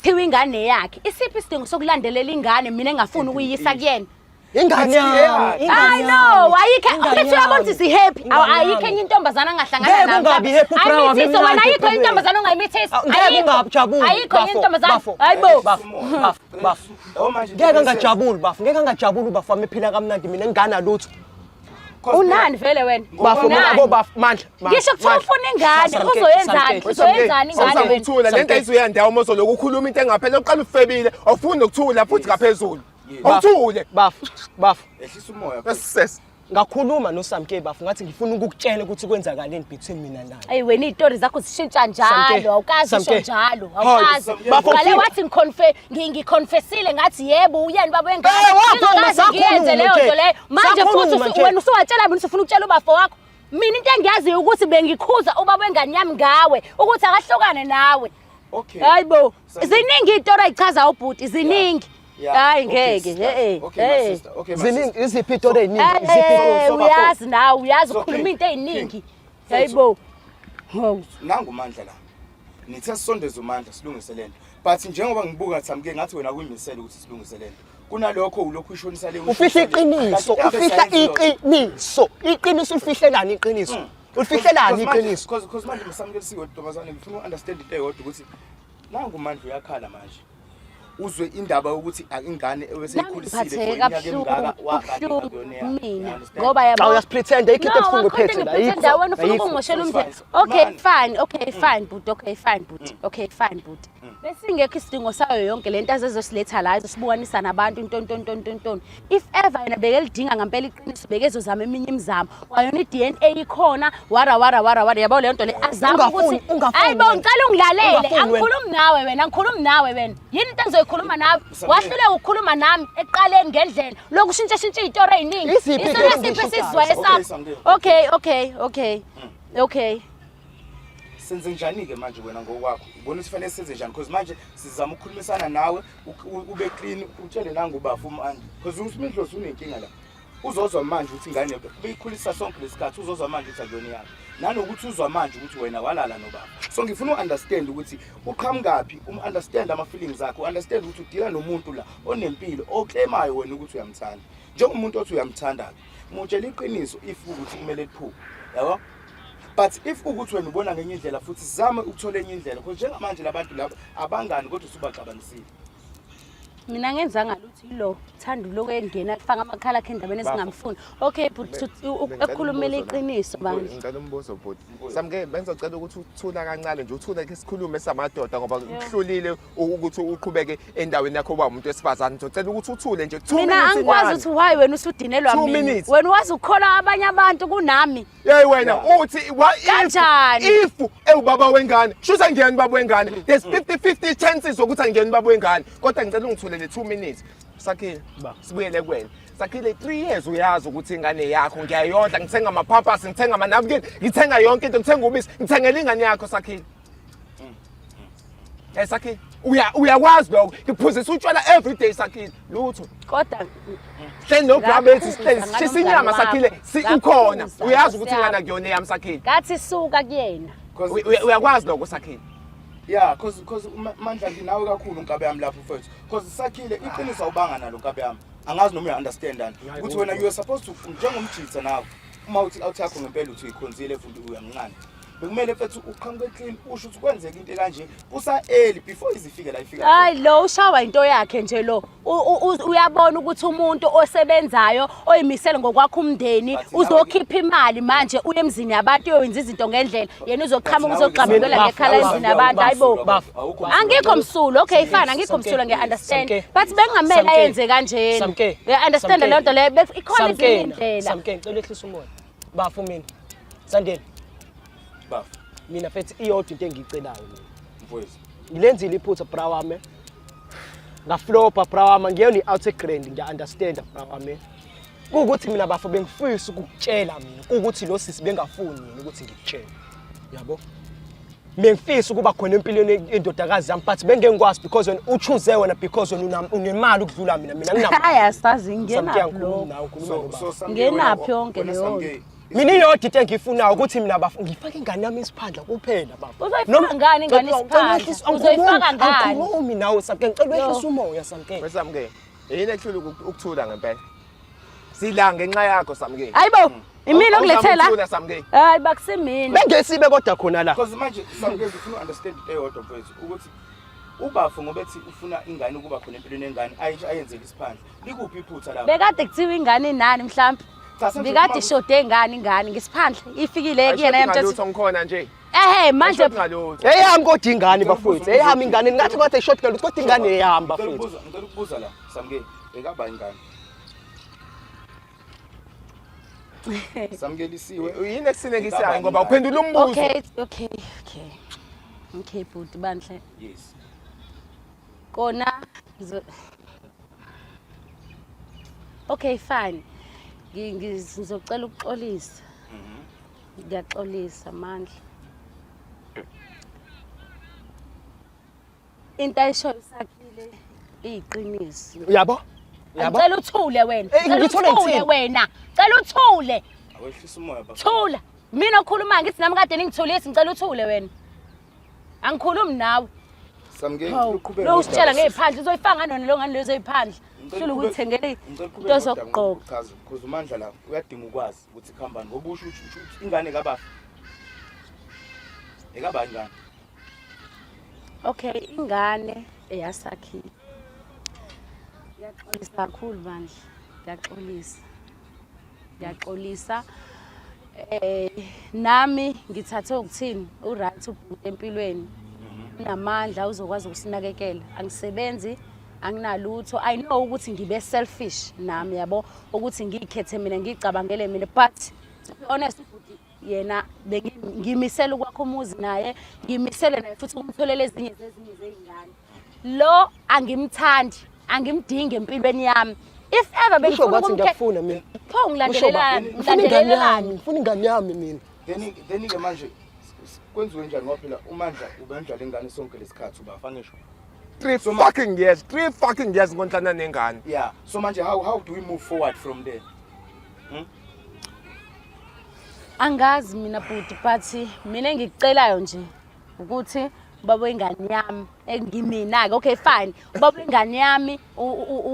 thiwa ingane yakhe, isiphi isidingo sokulandelela ingane mina engafuni ukuyisa kuyena? Ingane yami. I know, ayikho uthi uyabona ukuthi si happy. Ayikho enye intombazana angahlangana Ngeke nayo. ungabi happy bra wami Ayimithise wena mnandi ayikho empilweni. intombazana ongayimithisa. Ngeke Ayikho. ungajabuli. Ayikho enye bafo, intombazana. bafo, Hayibo. Bafo, bafo, bafo. Yabo manje Ngeke angajabuli bafo, ngeke angajabuli ubafo wami ephila kamnandi mina ngingana lutho. Unani vele wena? Bafo Unani? mina bo bafo mandla. Ngisho kuthiwa ufuna ingane, uzoyenzani? Uzoyenzani ingane wena? Ukuthula lento ayizuyandawo uma uzoloku ukhuluma into engaphela uqala ufebile awufuni nokuthula futhi ngaphezulu. Awuthule. Bafo, bafo. Ehlisa umoya. Esese. Ngakhuluma noSamke bafo ngathi ngifuna ukukutshela ukuthi kwenzakaleni between mina naye. Eyi wena iy'tori zakho zishintsha Samke, njalo awukazi usho Samke. njalo Hayi, awukazi Bafo, uqale ufika- wathi ngiconfessile ngathi yebo uyena baba wengane Eh, waphuma, Ngingakaze ngiyenze sakhuluma leyo nje. nto leyo manje futhi Sakhuluma nje. wena usuwatshela mina usufuna ukutshela ubafo wakho mina into engiyaziyo ukuthi bengikhuza ubaba wengane yami ngawe ukuthi akahlukane nawe Okay. hayi bo Samke. ziningi iy'tori ayichazayo ubhuti ziningi Yeah. hayi Okay, ngeke sister. eh Okay, my eh sister. Okay, my Ziningi sister. iziphi itori ey'ningi? Eh, Iziphi itori? So, bafo. uyazi nawe uyazi So, ukhuluma King, into ey'ningi King. hayi bo Hawu. Nangu uMandla la. Nithe sisondeze uMandla silungise lento. But njengoba ngibuka Thamke ngathi wena kuyimisele ukuthi silungise lento. Kunalokho ulokhu ushonisa le Ufihla iqiniso, ufihla iqiniso. Iqiniso ulifihlelani iqiniso? Ulifihlelani iqiniso? Because because manje ngisamukelisiwe ntombazane ngifuna uunderstand into eyodwa ukuthi nangu uMandla uyakhala manje. Uzwe indaba yokuthi ingane ebeseyikhulisile for Ngiphatheke iminyaka kabuhlungu emingaka wakade kabuhlungu akuyona eyakhe. You mina understand? ngoba yabo Cha uyasipretend ayikho into No, ebuhlungu akukho into ephethe la engiprethendayo, ayikho. wena ufuna Ayikho. ukungimoshela It's umndeni fine. okay Man. fine okay fine bhuti okay fine bhuti okay fine bhuti besingekho isidingo sayo yonke lento azezosiletha la ezosibukanisa nabantu ntontontontontoni if ever yena bekelidinga ngampela iqiniso bekezozama eminye imizamo kwayona i-DNA ikhona wara wara wara wara yabo leyo nto le azame Ungafuni, ukuthi ungafuni hayi bo wena. ngicela ungilalele Ungafuni wena. angikhulumi nawe wena angikhulumi nawe wena yini into engizoyikhuluma nawe wahluleka ukukhuluma nami ekuqaleni ngendlela lokhu ushintsha shintsha iy'tori ey'ningi Iziphi Isona iy'tori siphi engiyishintshayo? esizwayo Okay, esakho Samke. okay okay okay okay Senze njani ke manje wena ngokwakho? Ubona ukuthi fanele senze njani because manje sizama ukukhulumisana nawe ube clean utshele nangu ubafo uMandla because uSmidlosi unenkinga la. Uzozwa manje ukuthi ingane beyikhulisa sonke lesikhathi uzozwa manje ukuthi akuyona yakhe. Nanokuthi uzwa manje ukuthi wena walala nobaba. So ngifuna uunderstand ukuthi uqhamukaphi, um-understand ama feelings akhe, uunderstand ukuthi udila nomuntu la onempilo oclaimayo wena ukuthi uyamthanda. Njengomuntu othi uyamthanda ke, mutshela iqiniso if ukuthi kumele liphume. Yabo? But if ukuthi wena ubona ngenye indlela futhi sizame ukuthola enye indlela because njengamanje labantu laba abangani kodwa usubaxabanisile. Mina ngenzanga lutho yilo thanda uloku engena kufaka amakhala akhe endabeni ezingamfuni. Okay bhuti ekhulumela iqiniso bandla. Ngicela umbuzo bhuti. Samke bengizocela ukuthi uthula kancane nje uthule ke sikhulume samadoda ngoba kuhlulile ukuthi uqhubeke endaweni yakho uba umuntu wesifazane. Ngizocela ukuthi uthule nje 2 Mina minutes. angikwazi ukuthi why wena usudinelwa Two mina. minutes. Wena wazi ukukholwa abanye abantu kunami. Hey wena uthi Kanjani? if ewubaba wengane shuthi angiyena ubaba wengane there's 50 50 chances zokuthi angiyena ubaba wengane kodwa ngicela ungithulele 2 minutes Sakhile sibuyele kuwena Sakhile 3 years uyazi ukuthi ingane yakho ngiyayondla ngithenga ama-pampers ngithenga ama-napkin ngithenga yonke into ngithenga ubisi ngithengela ingane yakho Sakhile Eh Sakhile uyakwazi lokho ngiphuzisa utshwala every day Sakhile lutho Kodwa hleli nobra bethu sihleli Ngakhuza sishisa inyama ngalomngani Sakhile wakho. si ukhona Ngakhuza, uyazi ukuthi Nkosi ingane yami. akuyona eyami Sakhile ngathi suka kuyena. Uyakwazi lokho Sakhile Yeah, cause cause Mandla nginawe kakhulu nkabe yami lapho mfethu. Cause sakhile iqiniso awubanga nalo nkabe yami. Angazi noma uya understand ani. Ukuthi wena you are supposed to njengomjitha nawe. Uma uthi out yakho ngempela uthi uyikhonzile futhi uyamncane. Bekumele mfethu uqhamuke clean usho ukuthi kwenzeka into ekanje kusa early before izifike la ifika. Hayi lo ushawa into yakhe nje lo. Uyabona ukuthi umuntu osebenzayo oyimisele ngokwakha umndeni uzokhipha imali manje uye emzini yabantu uyowenza izinto ngendlela. Yena uzoqhamuka uzogxambukela ngekhala emzini yabantu. Hayibo. Angikho msulwa. Okay fine angikho msulwa ngiya understand. But bengamele ayenze kanjena. Ngiya understand leyo nto leyo. Ikhona ezinye indlela. Samke ngicela ehlisa umoya. Bafo mina. Sandile. Bafo. Mina mfethu iyodwa into engiyicelayo mina. Mfowethu. Ngilenzile iphutha bra wami. Ngaflopa bra wami ngiyona i-out grand ngiya understand bra wami. Kuwukuthi mina bafo bengifisa ukukutshela mina ukuthi lo sisi bengafuni mina ukuthi ngikutshele. Yabo? Bengifisa ukuba khona empilweni yendodakazi yami but bengeke ngikwazi because wena uchoose wena because wena unemali ukudlula mina mina nginamali. Hayi asazi ngingenaphi Samke, lokho. angikhulumi nawe, ukhuluma So nobaba. so Samke, Ngenaphi wena- yonke wena leyo Samke, Mina iyodwa into engiyifunayo ukuthi mina bafo ngifake ingane yami isiphandla kuphela bafo. Uzoyifaka ngani ingane isiphandla? Uzoyifaka ngani? Angikhulumi nawe Samke, ngicela wehlise umoya Samke. WeSamke, yini ehlula ukuthula ngempela? Sila ngenxa yakho Samke. Hayibo, imina okulethela. Ukuthula Samke. Hayi bakusimina. Bengesibe kodwa khona la. Because manje Samke ngifuna understand into eyodwa mfowethu ukuthi ubafo ngoba ethi ufuna ingane ukuba khona empilweni yengane ayisho ayenzele isiphandla. Likuphi iphutha lapho? Bekade kuthiwa ingane inani mhlampe. Cha, sengizokhuluma Bikade ishode ngani ingane ngesiphandla ifikile kuyena Ayishodi yamthatha. ngalutho ngikhona nje. Ehe manje Ayishodi ngalutho. Eyami kodwa ingane bafowethu, eyami ingane ngathi kwathi short girl kodwa ingane eyami Ngicela bafowethu. ukubuza, ngicela ukubuza la Samke, ekaba ingane. Samkelisiwe. Yini ekusinekisayo ngoba uphendula umbuzo. Okay, okay, okay. Okay bhuti bandle. Yes. Kona ngizo Okay fine. Ngizocela ukuxolisa. Ngiyaxolisa Mandla. Into ayishoyo sakhile iyiqiniso. Uyabo? Uyabo? Ngicela uthule wena. Eh, Ngicela ngithule uthule ngithini? wena. Ngicela uthule. Awehlisa umoya bafo. Thula. Mina okhulumayo ngithi nami kade ningithulisa ngicela uthule wena. Angikhulumi nawe. Samke Hawu, uqhubeke. Lo usitshela ngey'phandla uzoyifaka ngani lo ngani lezo y'phandla. Hlula ukuyithengela into zokugqoka. Chaza, because uMandla la uyadinga ukwazi ukuthi kuhambani ngoba usho ukuthi ingane kabafi. Ekabani ingane? Okay, ingane eyasakhile. Ngiyaxolisa kakhulu bandla. Ngiyaxolisa. Ngiyaxolisa. Eh nami ngithathe ukuthini uright ubhuti empilweni. Unamandla uzokwazi ukusinakekela. Angisebenzi anginalutho. I know ukuthi ngibe selfish nami yabo ukuthi ngikhethe mina ngicabangele mina but to be honest ubhuti yena ngimisele ukwakha umuzi naye ngimisele naye futhi ukumtholela ezinye zezinye zey'ngane lo angimthandi angimdingi empilweni yami if ever Usho bengifuna bathi ukumkhe ngiyakufuna mina. pho Usho ba ngilandelelani ngifuna ingane yami, ngilandelelani ngifuna ingane yami mina. Then ke manje kwenziwe njani ngoba phela uMandla ubendlala ingane sonke lesikhathi ubafa ngisho. 3 fucking years, 3 fucking years ngonhlana nengane. Yeah. So manje how do we move forward from there? Angazi mina bhuti but mina engikucelayo nje ukuthi ubaba wengane yami engimina-ke okay fine ubaba wengane yami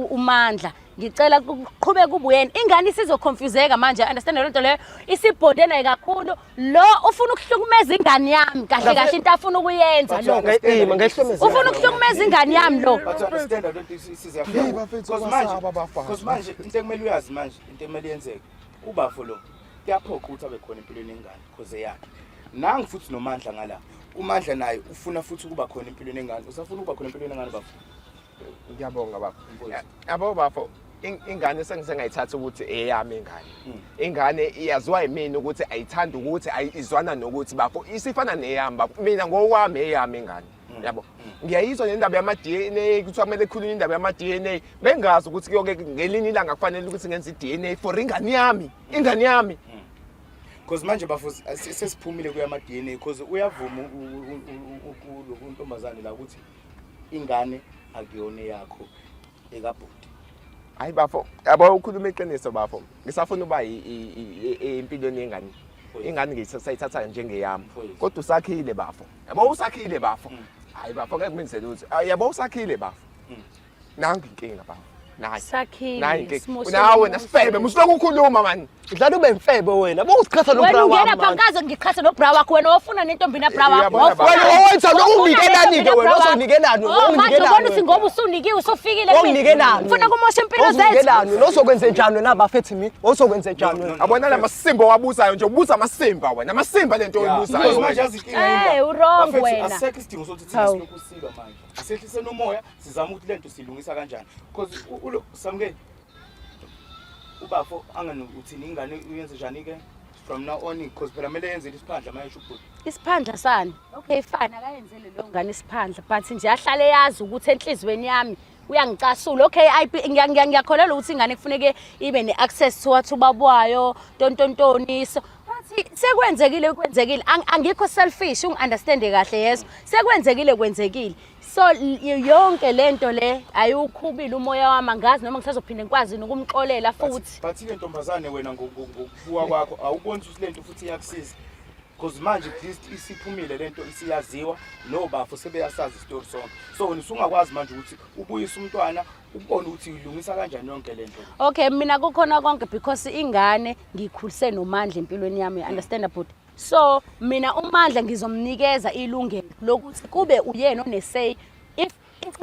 uMandla ngicela kuqhubeke kubuyena ingane isizoconfuseka manje understand le nto leyo isibhonde naye kakhulu lo ufuna ukuhlukumeza ingane yami kahle kahle into afuna ukuyenza lo ufuna ukuhlukumeza ingane yami lo But understand that siziyafika. Hey, bafethu, Because manje basaba abafana. because manje into ekumele uyazi manje into ekumele yenzeke ubafo lo kuyaphoqa ukuthi abe khona empilweni yengane because eyakhe. Nangu futhi noMandla ngala. UMandla naye ufuna futhi ukuba khona empilweni yengane. Usafuna ukuba khona empilweni yengane bafo. Ngiyabonga baba. Yabo bafo, ingane sengisengayithatha ukuthi eyami ingane. Ingane iyaziwa yimina ukuthi ayithandi ukuthi ayizwana nokuthi bafo isifana neyami bafo. Mina ngokwami eyami ingane. Yabo. Ngiyayizwa nendaba yama DNA kuthiwa kumele kukhulunywe indaba yama DNA. Bengazi ukuthi kuyoke ngelinye ilanga kufanele ukuthi ngenze i-DNA for ingane yami. Ingane yami. Because manje bafo sesiphumile kuyama DNA because uyavuma untombazane la ukuthi ingane akuyona yakho ekabhuti. Hayi bafo, yabo ukhuluma iqiniso bafo. Ngisafuna uba empilweni yengane. Ingane ngisayithatha njengeyami. Kodwa usakhile bafo. Yabo usakhile bafo. Hayi bafo ngeke kumenze lutho. Yabo usakhile bafo. Nangu inkinga bafo. Nayi. Sakhile, Nayi inkinga. simoshele Nawe wena umuzi. sifebe, musuloku ukhuluma mani. Dlala ube mfebe wena. Bowusiqhatha no Wena bra ungena wami. pha nkaze ngiqhathe nobra wakho wena wofuna nentombi nabra wakho. Uyabona Wawufuna- baba. Wena owenza lokhu wawufuna unginikelani-ke nentombi wena, nabra wakho. ozonikelani wena, Oh, manje onginikelani ubona ukuthi wena. ngoba usunikiwe usufikile kumina. Onginikelani. Ufuna kumosha impilo zethu. Ozonikelani wena ozokwenze njani wena bafethi mina? Ozokwenze njani wena? Yabona la masimba owabuzayo nje ubuza amasimba wena. Amasimba lento oyibuzayo. Because manje yazi inkinga Eh, yini la? u-wrong Bafethu, wena. Asisekho isidingo sokuthi thina Hawu. silokhu silwa manje. Asehliseni umoya sizame ukuthi lento siyilungisa kanjani. Because Samke ubafo angani uthini ingane uyenze njani ke from now on because phela kumele yenze isiphandla manje ubhuti. Isiphandla sani? Okay fine akayenzele leyo ngane isiphandla but nje ahlale yazi ukuthi enhlizweni yami uyangicasula. Okay ngiyakholelwa ukuthi ingane kufuneke ibe ne-access to what ubaba wayo tontontoni so but sekwenzekile kwenzekile angikho selfish ungi-understande kahle yeso sekwenzekile kwenzekile so yonke lento le ayiwukhubile umoya wami angazi noma ngisazophinde ngikwazi nokumxolela futhi But ke ntombazane wena ngokubuka kwakho awuboni ukuthi lento futhi iyakusiza. Because manje at least isiphumile lento isiyaziwa nobafo sebeyasazi isitori sonke. So wena usungakwazi manje ukuthi ubuyise umntwana ubone ukuthi uyilungisa kanjani yonke lento. Okay mina kukhona konke because ingane ngiyikhulise noMandla empilweni yami you understand bhuti so mina uMandla ngizomnikeza ilungelo lokuthi kube uyena one-say if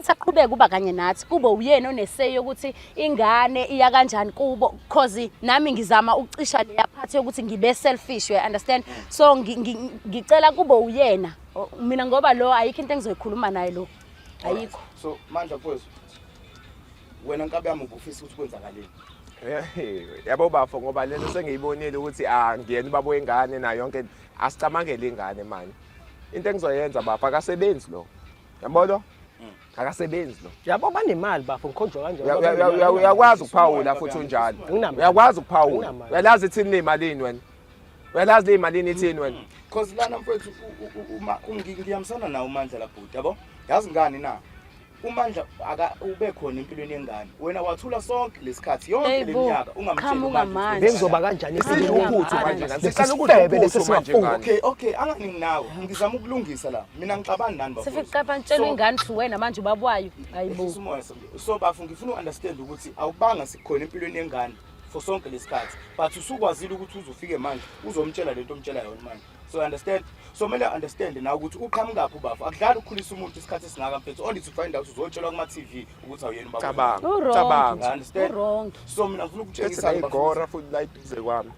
isaqhubeka uba kanye nathi kube uyena one-say yokuthi ingane iya kanjani kubo cause nami ngizama ukucisha leya part yokuthi ngibe selfish you understand so ngicela kube uyena mina ngoba lo ayikho into engizoyikhuluma naye lo ayikho. So Mandla mfowethu wena nkabi yami ubufisa ukuthi kwenzakaleni? Yabo bafo ngoba lento sengiyibonile ukuthi ah ngiyena ubaba wengane nayo yonke asicamangele ingane manje. Into engizoyenza bafo akasebenzi lo. Yabo lo? Akasebenzi lo. Yabo banemali bafo ngikhonjwa kanjani? Uyakwazi ukuphawula futhi unjalo. Anginamali. Uyakwazi ukuphawula. Anginamali. Uyalazi ithini lemalini wena? Uyalazi lemalini ithini wena? Cause lana mfowethu uma ngiyamsana nawo uMandla la bhuti yabo. Yazi ngani na? uMandla aka ube khona empilweni yengane. Wena wathula sonke lesikhathi yonke Hey, bo, leminyaka ungamtsheli qhamuka uMandla ukuthi manje. Bengizoba kanjani Isidla uphuthu manje ngane. Lesi Siqala ukudla sifebe lesi uphuthu manje singafuni. ngane. Okay, okay, angani nawe. Ngizama ukulungisa la. Mina ngixabani nani bafowethu. Sifike qapha ngitshela So- ingane ukuthi wena manje ubaba wayo hayibo. Ehlisa umoya Samke. So bafo ngifuna u-understand ukuthi awubanga sikhona empilweni yengane for sonke lesikhathi but usukwazile ukuthi uzufike manje uzomtshela lento omtshela yona manje. So understand? So kumele understand nawe ukuthi uqhamukaphi ubafo. Akudlali ukukhulisa umuntu isikhathi esingaka mfethu only to find out uzotshelwa kuma TV ukuthi awuyena ubaba. Cabanga. U-wrong. Cabanga. Understand? U-wrong. So mina ngifuna Ethi ukutshengisa bafo. igora futhi la eduze kwami.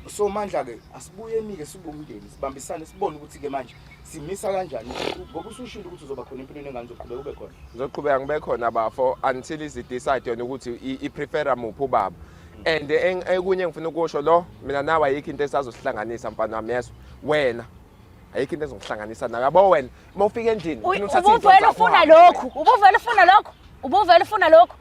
So mandla ke asibuyeni ke sibe umndeni sibambisane sibone ukuthi ke manje simisa kanjani ngoba usushilo ukuthi uzoba khona empilweni engane uzoqhubeka ube khona. Ngizoqhubeka ngibe khona bafo until izi-decide yona ukuthi i-prefera muphi ubaba. And ekunye engifuna ukusho lo mina nawe ayikho into esazosihlanganisa mfana wami yezwa. Wena ayikho into ezokuhlanganisa nawe. Yabo wena uma ufika endlini ufuna uthathe izinto Ubuvele zakho ufuna uhambe. lokhu. Ubuvele ufuna lokhu. Ubuvele ufuna lokhu.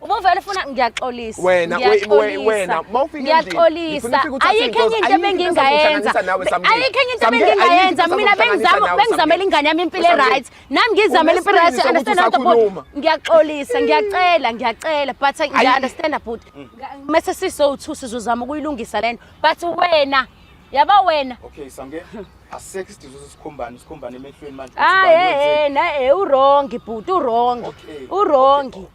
Ubuvele ufuna ngiyaxolisa. Wena, Ngiyaxolisa. wena, uma ufika endlini, ngifuna Ngiyaxolisa. ufike uthathe Ayikho enye iy'nto- into ayikho into ebengingayenza. ezokuhlanganisa nawe, Samke. Ayikho enye into Samke, ayikho into ebengingayenza. Mina ezokuhlanganisa bengizama nawe, bengizamela Samke. ingane yami impilo Samke. e-right. Nami ngizamela impilo e-right. Unesibindi Understand sokuthi lento bhuti? usakhuluma. Ngiyaxolisa, ngiyacela, ngiyacela but ngiya-understand bhuti. Mase sisowu-two sizozama ukuyilungisa lento. But wena, yaba wena. Okay Samke asisekho isidingo sokusikhombana sikhombane emehlweni manje. ukuthi Hayi ubani wenzeni. eh na eh u-wrong bhuti u-wrong. Okay. U-wrong.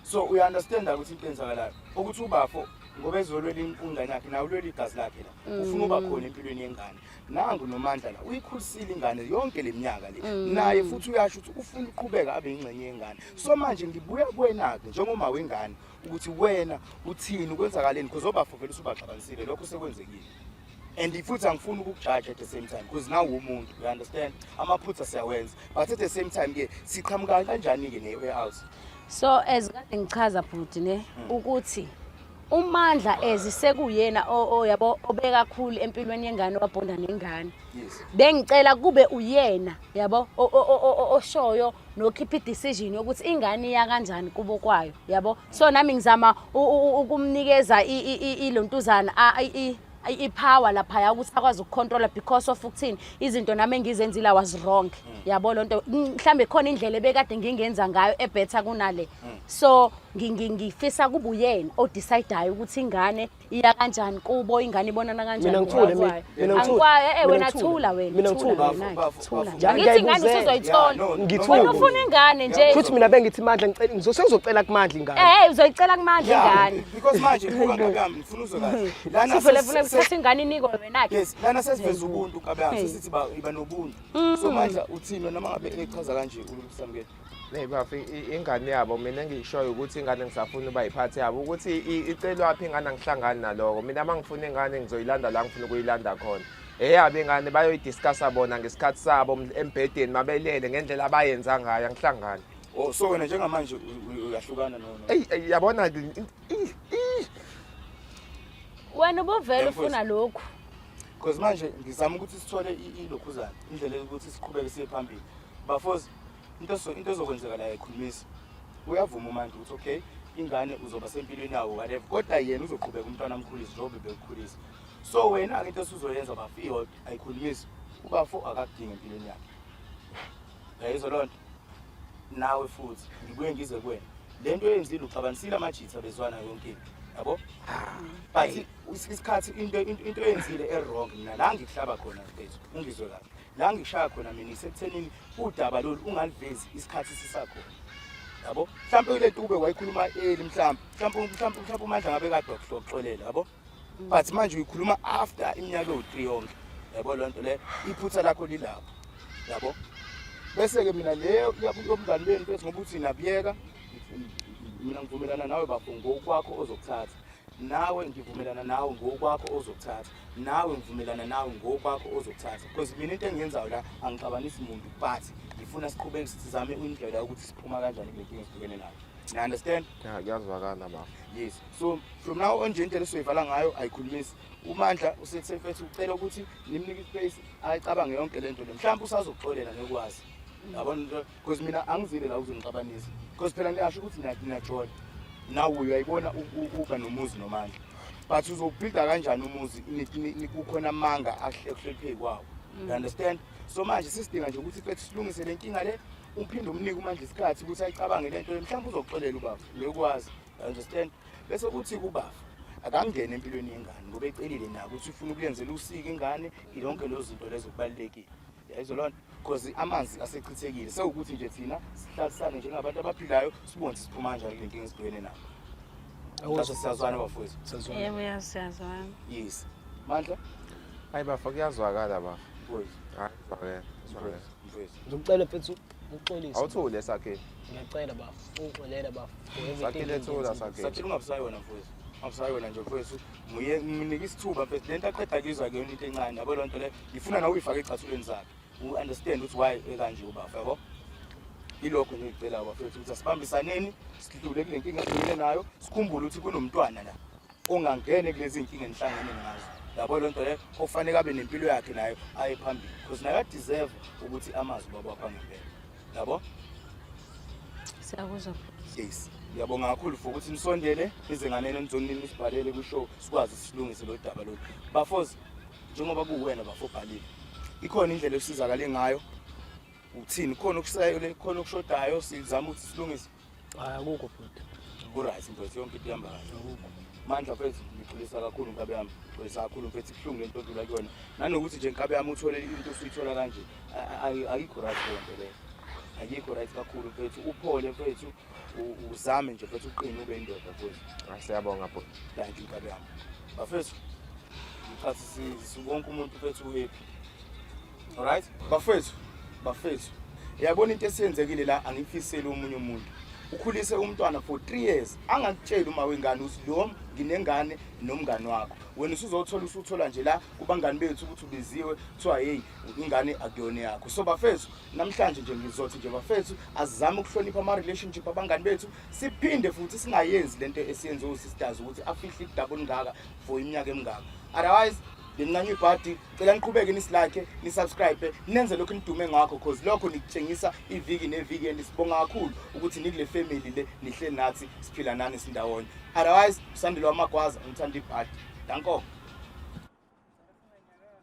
So uya-understand ukuthi into enzakalayo ukuthi ubafo ngoba ezolwela ingane yakhe nawe ulwela igazi lakhe la ufuna uba khona empilweni yengane nangu noMandla la uyikhulisile ingane yonke le minyaka le naye futhi uyasho ukuthi ufuna ukuqhubeka abe ingxenye yengane. So manje ngibuya kuwena-ke njengoma wengane ukuthi wena uthini kwenzakaleni because obafo vele usubaxabanisile lokho sekwenzekile and futhi angifuni ukukujaja at the same time because nawe umuntu you understand amaphutha siyawenza but at the same time ke siqhamuka kanjani-ke ne-way out. So as kade ngichaza bhuti ne ukuthi uMandla as sekuyena yabo obekakhulu empilweni yengane wabhonda nengane. Bengicela kube uyena yabo oshoyo nokhipha i-decision yokuthi ingane iya kanjani kubo kwayo yabo. So nami ngizama ukumnikeza ilontuzana i-power laphaya ukuthi akwazi ukucontrola because of ukuthini izinto nami engizenzile was wrong yabo lonto. Mhlambe khona indlela ebekade ngingenza ngayo ebetter kunale. So ngifisa kube uyena odecidayo ukuthi ingane iya kanjani kubo, ingane ibonana kanjani. Mina ngithule, mina- ngokwayo. mina ngithule. Angikwazi, Mina wena ngithule. thula wena, Mina thula ngithule. wena, Bafo, thula. bafo. Ja, Angithi ingane ngiyayibuzela. usuzoyithola. Yeah, no, Ngithule. Wena ufuna ingane nje. Futhi mina bengithi Mandla ngicela ngizosengizocela kuMandla ingane. Uzoyicela kuMandla Yeah, ingane. because manje buka nkabi yami ngifuna uzwe kahle lana Sivele funa kuthatha ingane inikwe wena ke. Yes, lana sesiveza ubuntu nkabi yami, sesithi ba iba nobuntu. So Mandla uthini noma ngabe echaza kanje uLusamke? Hey bafo, ingane yabo mina engikushoyo ukuthi ingane ngisafuna uba yiphathi yabo ukuthi icelwaphi ingane angihlangani naloko. Mina uma ngifuna ingane ngizoyilanda la ngifuna ukuyilanda khona. Eyabo ingane bayoyidiscussa bona ngesikhathi sabo embhedeni mabelele ngendlela abayenza ngayo angihlangani. Oh, so wena njengamanje uyahlukana no. Ey ey, yabona Wena ubuvele Yeah, ufuna lokhu. Because manje ngizama ukuthi sithole ilokhuzana, indlela yokuthi siqhubeke siye phambili. Bafozi, into ezokwenzeka la ayikhulumisi. Uyavuma uMandla ukuthi okay, ingane uzoba sempilweni yawo whatever, kodwa yena uzoqhubeka umntwana amkhulise njengoba bekukhulisa. So wena-ke into esuzoyenza bafo iyodwa ayikhulumisi, ubafo akakudingi empilweni yakhe. Uyayizwa loo nto? Nawe futhi ngibuye ngize kuwena. Le nto oyenzile uxabanisile amajitha bezwana yonke into. Yabo? But isikhathi into oyenzile e-wrong mina la ngikuhlaba khona mfethu, ungizwe kahle. La ngikushaya khona mina isekuthenini udaba lolu ungalivezi isikhathi sisakhona. Yabo? Mhlampe le nto ube wayikhuluma early mhlampe. Mhlampe uMandla ngabe kade wakuxolela, yabo? But manje uyikhuluma after iminyaka ewu-3 yonke. Yabo loo nto leyo, iphutha lakho lilapho. Yabo? Bese-ke mina leyo yobungani benu mfethu ngoba uthi nabuyeka, mina ngivumelana nawe bafo ngokwakho ozokuthatha. Nawe ngivumelana nawe ngokwakho ozokuthatha. Nawe ngivumelana nawe ngokwakho ozokuthatha. Because mina into engiyenzayo la angixabanisi muntu, but ngifuna siqhubeke sizame indlela yokuthi siphuma kanjani kule nkinga esibhekene nayo. You understand? Ya, kuyazwakala bafo. Yes. So from now on nje indlela esizoyivala ngayo ayikhulumisi. uMandla usethe mfethu ucela ukuthi nimnike ispace ayicabange yonke lento le. Mhlawumbe usazokuxolela ngekwazi. Yabona into because mina angizile la ukuzongixabanisa. Because phela ngiyasho ukuthi niyajola. Nawe uyayibona uba nomuzi noMandla. But uzowubuilda kanjani umuzi kukhona amanga ahleli kwawo. You understand? So manje sisidinga nje ukuthi mfethu silungise le nkinga le, uphinde umnike uMandla isikhathi ukuthi ayicabange lento le, mhlawumbe uzokuxolela ubaba. Ngekwazi. You understand? Bese kuthi kubafa akangene empilweni yengane ngoba ecelile nako ukuthi ufuna ukuyenzela usiko ingane, yonke lezo zinto lezo kubalulekile. Yayizwa loo nto? Because amanzi asechithekile. Sewukuthi nje thina sihlalisane njengabantu abaphilayo sibone ukuthi siphuma kanjani kule nkinga esibhekene nayo. Mhlawumbe siyazwana bafowethu. Siyazwana. Yebo, siyazwana. Yes. Mandla? Hayi bafo kuyazwakala bafo. Mfowethu. Hayi kuzwakele. Kuzwakele. Mfowethu. Ngizocela mfethu uxolise. Awuthule Sakhile. Ngiyacela bafo, ungixolele bafo. For everything Sakhile thula engiyenzile. Sakhile. Sakhile ungabusayona mfowethu. Ungabusayona nje mfowethu. Muye nginike isithuba mfethu. Lento aqeda kuyizwa kuyona into encane. Yabo loo nto leyo. Ngifuna nawe uyifake ecathulweni zakhe. U understand ukuthi why ekanje ubafo, yabo? Ilokho nje ngicela bafethu ukuthi asibambisaneni sidlule kule nkinga esibhekene nayo, sikhumbule ukuthi kunomntwana la ongangene kulezi zinkinga enihlangene ngazo. Yabo loo nto leyo okufanele abe nempilo yakhe nayo aye phambili because naye deserve ukuthi amazi ubaba wakhe angempela. Yabo? Siyakuzwa. Yes. Ngiyabonga kakhulu for ukuthi nisondele nize nganeno nizonini nisibhalele kwi-show sikwazi silungise lo daba lolu. Bafozi, njengoba kuwena bafo obhalile, ikhona indlela esizakale ngayo? Uthini? Khona okusayele, khona okushodayo, sizama ukuthi silungise. Hayi akukho bhuti. Ku-right mfethu, yonke into ihamba kahle. Mandla mfethu, ngixolisa kakhulu nkabi yami, ngixolisa kakhulu mfethu, kubuhlungu lento odlula kuyona. Nanokuthi nje nkabi yami uthole into usuyithola kanje, ayikho right leyo nto leyo. Ayikho right kakhulu mfethu, uphole mfethu, uzame nje mfethu uqine ube indoda mfethu. Hayi siyabonga bhuti. Thank you nkabi yami. Bafethu, ngichathi wonke umuntu mfethu uhappy. Alright? Bafethu, bafethu. Uyabona into esiyenzekile la, angifiseli omunye umuntu. Ukhulise umntwana for 3 years, angakutsheli uma wengane ukuthi lo nginengane nomngani wakho. Wena usuzothola usuthola nje la kubangani bethu ukuthi ubiziwe, kuthiwa hey ingane akuyona yakho. So bafethu, namhlanje nje ngizothi nje bafethu asizame ukuhlonipha ama relationship abangani bethu, siphinde futhi singayenzi lento esiyenze usisters ukuthi afihle idaba olungaka for iminyaka emingaka. Otherwise lencane ibhadi, cela niqhubeke nisilike, nisubscribe, nenze lokhu nidume ngakho cause lokho nikutshengisa iviki neviki, and sibonga kakhulu ukuthi nikule family le nihleli nathi, siphila nani sindawonye. Otherwise usandile wamagwaza, ngithanda ibhadi. Danko.